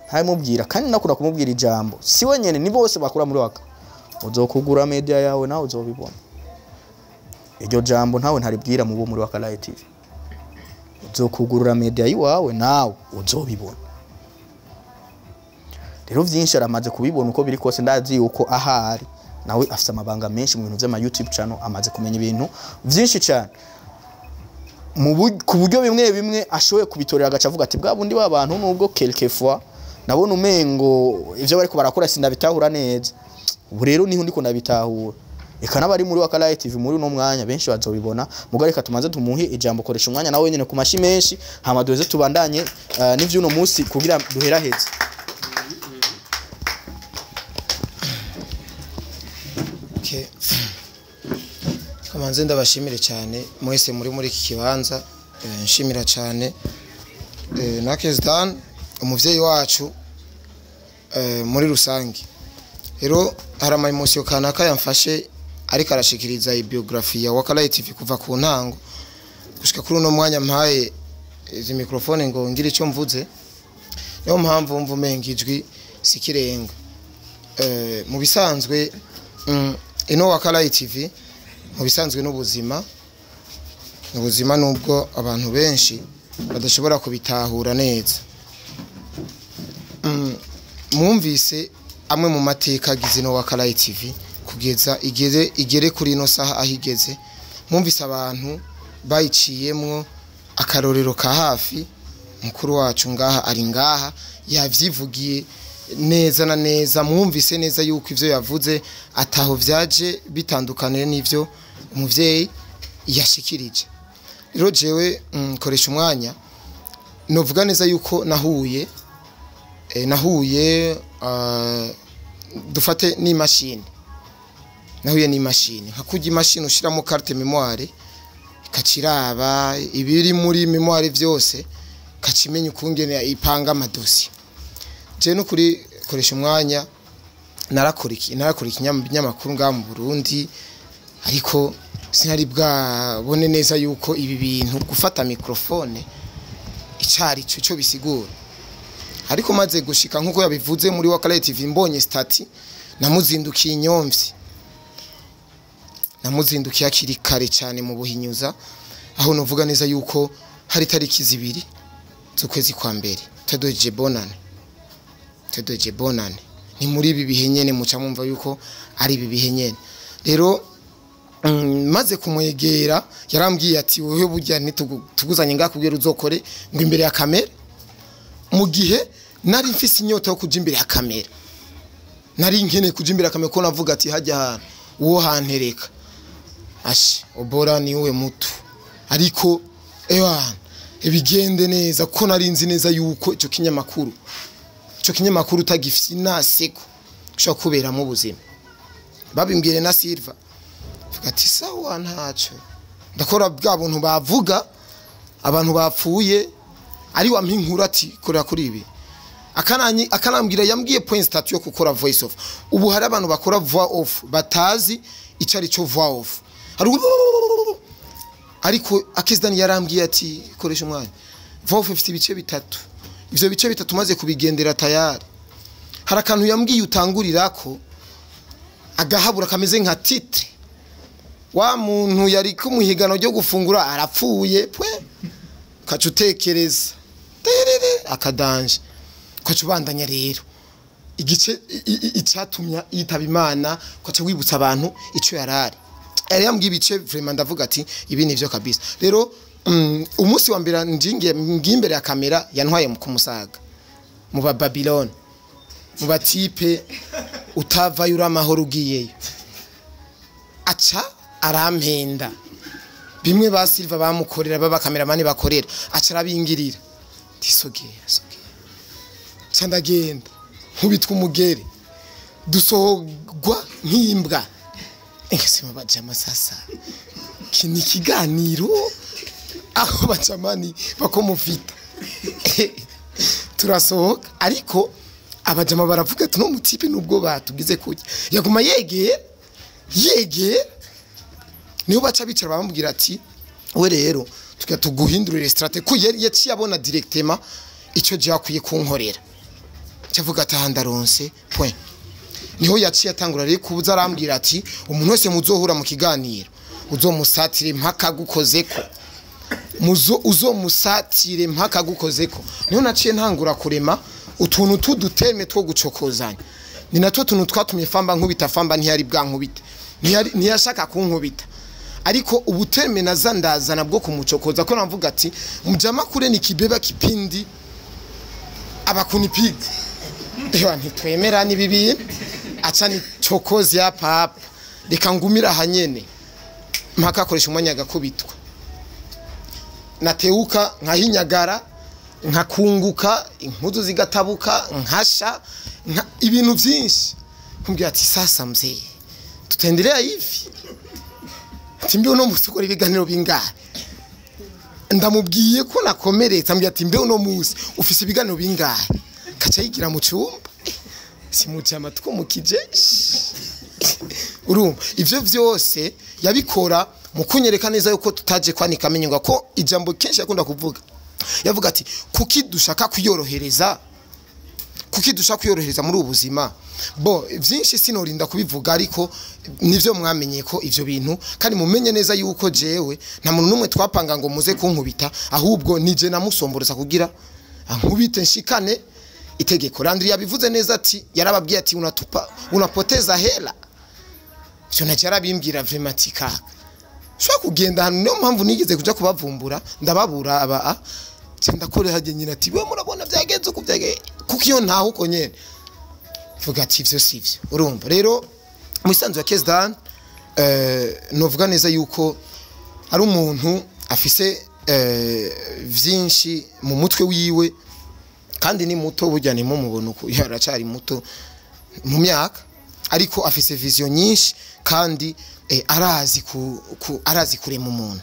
[SPEAKER 1] Ntabimubwira kandi nakunda kumubwira ijambo. Si wenyene ni bose bakura muri waka. Uzokugura media yawe nawe uzobibona. Iryo jambo ntawe ntaribwira mu bo muri Wakalight TV. Uzokugurura media yiwawe nawe uzobibona. Rero vyinshi aramaze kubibona uko biri kose, ndazi yuko ahari nawe afite amabanga menshi mu bintu vy'ama YouTube channel, amaze kumenya ibintu vyinshi cyane. Ku buryo bimwe bimwe ashoboye kubitorera agaca avuga ati bwa bundi w'abantu nubwo quelquefois nabona umengo ivyo bariko barakora sindabitahura neza. Ubu rero niho ndiko ndabitahura. Eka nabari muri Wakalight TV muri uno mwanya benshi bazobibona. Mugabo reka tumanze tumuhe ijambo koresha umwanya nawe nyene ku mashi menshi, hama duheze tubandanye n'ivyo uno munsi kugira duheraheze.
[SPEAKER 3] Okay. Kamanze ndabashimire cyane mwese muri iki kibanza, nshimira cyane na Kesdan umuvyeyi wacu muri rusange. Rero hari ama emotion kanaka yamfashe ariko arashikiriza biography ya Wakalight TV kuva ku ntango gushika kuri uno mwanya mpaye Izi microphone ngo ngire icyo mvuze, niyo mpamvu mva umenga ijwi sikirenga. Mu bisanzwe ino Wakalight TV mu bisanzwe n'ubuzima, ubuzima nubwo abantu benshi badashobora kubitahura neza. Mwumvise amwe mu mateka agize ino Wakalight TV kugeza igere kuri ino saha aho igeze. Mwumvise abantu bayiciyemwo, akarorero ka hafi mukuru wacu ngaha ari ngaha yavyivugiye neza na neza. Mwumvise neza yuko ivyo yavuze ataho vyaje bitandukaniye n'ivyo umuvyeyi yashikirije. Rero jewe koresha umwanya novuga neza yuko nahuye dufate n'imashini, nahuye n'imashini nka kurya imashini ushiramo carte mémoire ikaciraba ibiri muri mémoire vyose, kacimenya ukungene ipanga amadosiye. Je no kuri koresha umwanya narakora iki, narakora ikinyamakuru ngaha mu Burundi, ariko sinari bwabone neza yuko ibi bintu gufata microphone icari cyo bisigura. Ariko maze gushika nkuko yabivuze muri Wakalight TV, mbonye statut, namuzindukiye inyomvyi, namuzindukiye akiri kare cyane mu Buhinyuza, aho novuga neza yuko hari tariki 2 z'ukwezi kwa mbere tadoje bonane, tadoje bonane. Ni muri ibi bihe nyene muca mumva yuko ari ibi bihe nyene. Rero maze kumwegera yarambwiye ati wowe burya ntituguzanye ngakubwira uzokore ngo imbere ya kamera. Mu gihe nari mfise inyota yo kuja imbere ya kamera, nari nkeneye kuja imbere ya kamera, ko navuga ati hajya hantu uwo hantereka ashe obora ni uwe mutu, ariko ewa ibigende neza, ko nari nzi neza yuko ico kinyamakuru utagifise naseko ushobora kubera mu buzima. Babimbwire na Silva vuga ati sawa ntaco ndakora bwa buntu bavuga abantu bapfuye, ari wa mpinkura ati korera kuri ibi. Akanambwira yambwiye point statut yo gukora voice off. Ubu hari abantu bakora voice off batazi ico ari cyo voice off. Ariko Akezdani yarambwiye ati koresha umwanya, voice off ifite ibice bitatu, ivyo bice bitatu maze kubigendera tayari. Hari akantu yambwiye utangurirako agahabura kameze nka titre, wa muntu yari kumuhigano ryo gufungura arapfuye pwe, kaca utekereza terere akadanje, kaca ubandanya rero igice icatumya yitaba Imana, kaca wibutsa abantu ico yarari. Yari yambwiye ibice vraiment ndavuga ati ibi nivyo kabisa. Rero umunsi wa mbere njingiye ngiye imbere ya kamera yantwaye ku Musaga mu ba Babylon, mu batipe utavayo uri amahoro ugiyeyo, aca arampenda bimwe ba Silva bamukorera baba kameramani bakorera, aca arabingirira tisogeye sogeye, ca ndagenda nkubitwa umugere dusohogwa nk'imbwa. Ngasema bajama sasa iki ni ikiganiro aho bajamani bakomufita. Turasohoka ariko abajama baravuga ati no mutipe nubwo batugize kujya yaguma yegeye yegeye, niho baca bicara bamubwira ati we rero tuka tuguhindurire strategie, ko yari yaciye abona directement ico je akwiye kunkorera, cyavuga ati aha ndaronse point. Niho yaciye atangura rero kubuza arambwira ati umuntu wese muzohura mu kiganiro uzomusatire mpaka gukozeko, uzomusatire mpaka gukozeko. Niho naciye ntangura kurema utuntu tuduteme two gucokozanya, ni natwo tuntu twatumye famba nkubita famba ntiyari bwankubita, ntiyashaka kunkubita, ariko ubuteme naza ndazana bwo kumucokoza, ko navuga ati mujama kure ni kibeba kipindi abakunipiga ewa ntitwemera ni bibi, aca ni cokozi ya papa reka ngumira hanyene mpaka akoresha umwanya agakubitwa, nateuka nkahinyagara nkakunguka impuzu zigatabuka nkasha ibintu byinshi. Kumbwira ati sasa mzee tutaendelea hivi, ati mbe uno musi ukora ibiganiro bingahe? Ndamubwiye ko nakomeretse, ambwira ati mbe uno musi ufise ibiganiro bingahe? Kaca yigira mu cumba simuca amatwi mu kijeshi. Urumva ivyo vyose yabikora mu kunyereka neza yuko tutaje kwanika amenyo, ko ijambo kenshi yakunda kuvuga Yavuga ati kuki dushaka kuyorohereza, kuki dushaka kuyorohereza muri ubu buzima. Bo vyinshi sinorinda kubivuga, ariko nivyo mwamenye ko ivyo bintu, kandi mumenye neza yuko jewe nta muntu numwe twapanga ngo muze kunkubita, ahubwo nije namusomboreza kugira ankubite nshikane itegeko. Landry yabivuze neza ati yarababwiye ati unatupa unapoteza hela. Ivyo naje yarabimbwira vraiment ati kaka shobora kugenda hano, niyo mpamvu nigeze kuja kubavumbura ndababura aba ndakore haje nyina ati we murabona byagenze uko byagenze, kuko iyo ntaho uko nyene vuga ati ivyo sivyo. Urumva rero mu isanzu ya Kesdan novuga neza yuko ari umuntu afise vyinshi mu mutwe wiwe, kandi ni muto burya ni mumubona uko yaracari muto mu myaka, ariko afise vision nyinshi kandi arazi arazi kurema umuntu,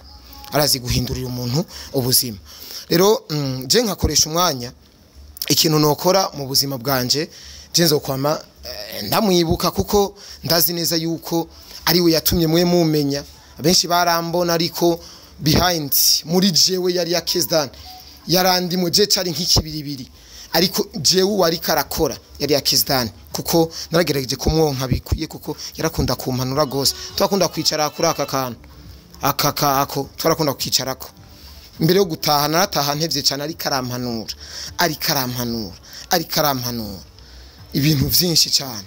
[SPEAKER 3] arazi guhindurira umuntu ubuzima. Rero je nkakoresha umwanya, ikintu nokora mu buzima bwanje je nzokwama ndamwibuka, kuko ndazi neza yuko ari we yatumye mwe mumenya. Abenshi barambona ariko behind muri jewe yari ya Kesdan yarandi mu je cari nk'ikibiribiri, ariko jewe wari karakora yari ya Kesdan, kuko naragerageje kumwonka bikwiye, kuko yarakunda kumpanura gose. Twakunda kwicara kuri aka kantu aka ako twarakunda kwicarako mbere yo gutaha. Narataha ntevye cyane, ariko arampanura, ariko arampanura, ariko arampanura ibintu vyinshi cyane.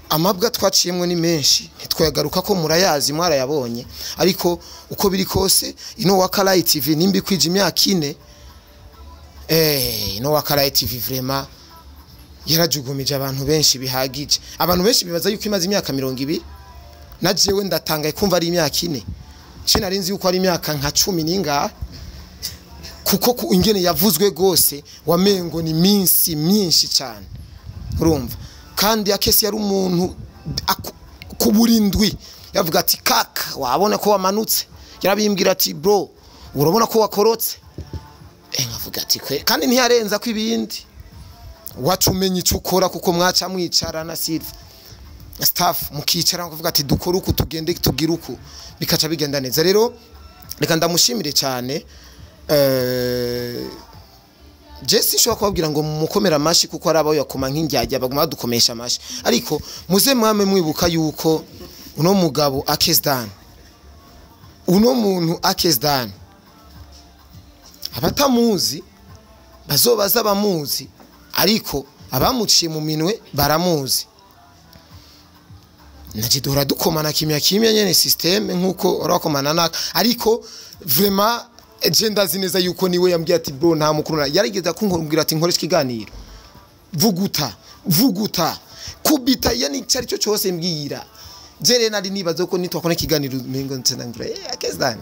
[SPEAKER 3] Amabwa twaciyemwe ni menshi ntitwagaruka ko murayazi mwarayabonye, ariko uko biri kose ino Wakalight TV nimbi kwije imyaka 4, ino Wakalight TV vraiment yarajugumije abantu benshi bihagije. Abantu benshi bibaza yuko imaze imyaka 20, na jewe ndatangaye kumva ari imyaka 4. Ce narinzi yuko ari imyaka nka 10 ninga, kuko ingene yavuzwe gose wamengo ni minsi myinshi cyane. Urumva kandi akesi yari umuntu kuburindwi yavuga ati kaka wabona ko wamanutse, yarabimbwira ati bro urabona ko wakorotse, nkavuga ati kwe, kandi ntiyarenza ko ibindi wacumenye icyo ukora, kuko mwaca mwicara na Silva staff mukicara mukavuga ati dukora uku tugende tugira uku, bikaca bigenda neza. Rero reka ndamushimire cyane. Jesse nshobora kubabwira ngo mukomera amashi kuko ari abo yakoma nk'indyajya baguma badukomesha amashi, ariko muze mwame mwibuka yuko uno mugabo Akesdan, uno muntu Akesdan, abatamuzi bazobaza abamuzi, ariko abamuciye mu minwe baramuzi. Naje duhora dukomana kimya kimya nyene systeme nkuko urakomana naka, ariko vraiment je ndazi neza yuko niwe yambwiye ati bro nta mukuru yarigeze kunkubwira ati nkoresha ikiganiro vuguta vuguta kubita, yani cyari cyo cyose mbwira. Jere nari nibazo ko nitwakora ikiganiro mengo nsenangira Akesdan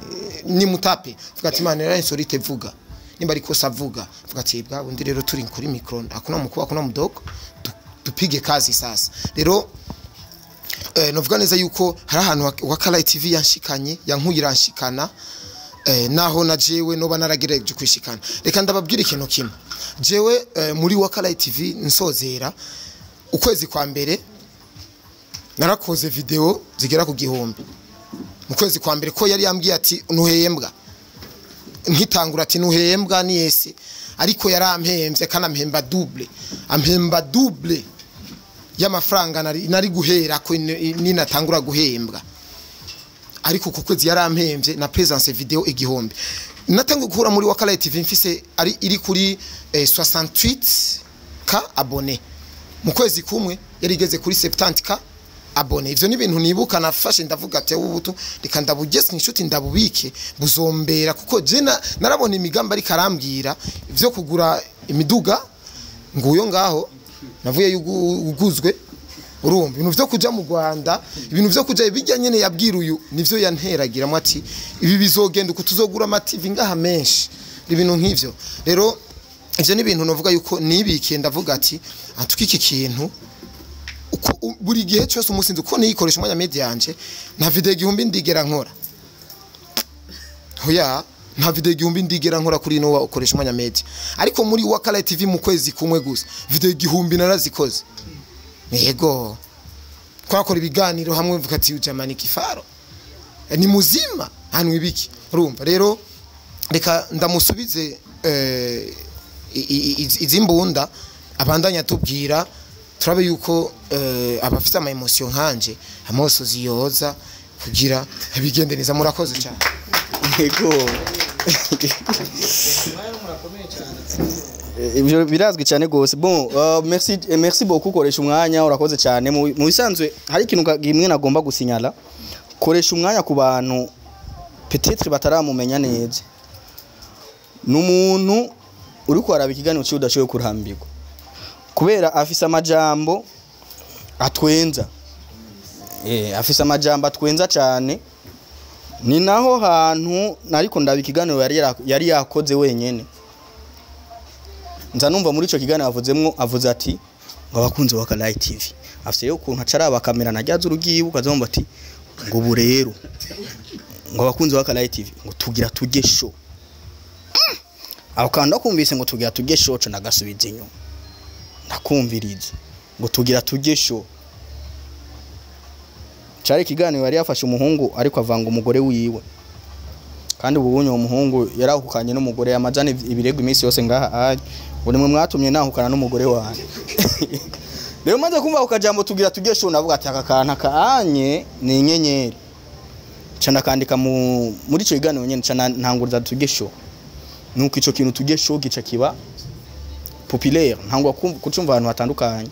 [SPEAKER 3] ni mutape vuga ati man era insolite vuga nimba ariko savuga vuga ati bwa bundi rero turi kuri micro akuna mukuru akuna mudogo dupige kazi sasa. Rero novuga neza yuko hari ahantu Wakalight TV yanshikanye yankuyiranshikana, naho na jewe noba naragerageje kwishikana. Reka ndababwira ikintu kimwe, jewe muri Wakalight TV nsozera ukwezi kwa mbere narakoze video zigera ku 1000 mu kwezi kwa mbere, ko yari yambwiye ati ntuhembwa, nkitangura ati ntuhembwa ni yese, ariko yarampemvye kandi ampemba double, ampemba double y'amafaranga nari guhera ko ninatangura guhembwa, ariko ku kwezi yarampemvye na presence video 1000. Natangiye gukura muri Wakalight TV mfise ari iri kuri 68k abone, mu kwezi kumwe yarigeze kuri 70k abone. Ivyo ni ibintu nibuka nafashe ndavuga ati ubutu reka ndabugese inshuti ndabubike buzombera, kuko je narabona imigamba ariko arambwira ivyo kugura imiduga nguyo ngaho navuye uguzwe, urumva ibintu vyo kuja mu Rwanda, ibintu vyo kuja bijya nyene yabwira uyu nivyo yanteragiramo ati ibi bizogenda uko tuzogura ama TV ngaha menshi, ibintu nk'ivyo. Rero ivyo ni ibintu novuga yuko nibikiye ndavuga ati atuka iki kintu buri gihe cyose umusinzi uko niyikoresha umwanya media yanje nta video 1000 ndigera nkora, hoya nta video 1000 ndigera nkora kuri no ukoresha umwanya media, ariko muri Wakalight TV mu kwezi kumwe gusa video 1000 narazikoze. Yego twakora ibiganiro hamwe mvuga ati ujamani kifaro ni muzima hanu ibiki. Urumva rero Reka ndamusubize izi mbunda abandanya atubwira, turabe yuko abafite ama emotion nkanje amosozi yoza kugira bigende neza. Murakoze cyane.
[SPEAKER 1] Yego. Ibyo birazwi cyane gose. Bon, merci, merci beaucoup. Koresha umwanya, urakoze cyane. Mu bisanzwe hari ikintu kimwe nagomba gusinyala. Koresha umwanya ku bantu peut-être bataramumenya neza, n'umuntu uri kwaraba ikiganiro cyo udashoboye kurambirwa kubera afise amajambo atwenza, afise amajambo atwenza cyane. Ni naho hantu nariko ndaba ikiganiro yari yakoze wenyene, nza numva muri ico kiganiro avuzemwo, avuze ati ngo abakunzi ba Light TV, afise rero ukuntu acaraba kamera najyaza urugiwe, ukazumva ati ngo ubu rero ngo abakunzi ba Light TV ngo tugira tujye show. Aho kandi akumvise ngo tugira tujye show, co nagasubiza inyuma ndakumviriza ngo tugira tujye show. Cari ikiganiro yari yafashe umuhungu ariko avanga umugore wiwe, kandi ubu bunye uwo muhungu yarahukanye n'umugore, yamazana ibirego iminsi yose ngaha aje ngo nimwe mwatumye nahukana n'umugore wanjye. Rero maze kumva ako kajambo tugira tujye show, navuga ati aka kantu kaanye ni inyenyeri, ca ndakandika muri ico kiganiro nyene, ca ntanguriza tujye show. Nuko ico kintu tujye show gica kiba populaire, ntangwa kucumva abantu batandukanye.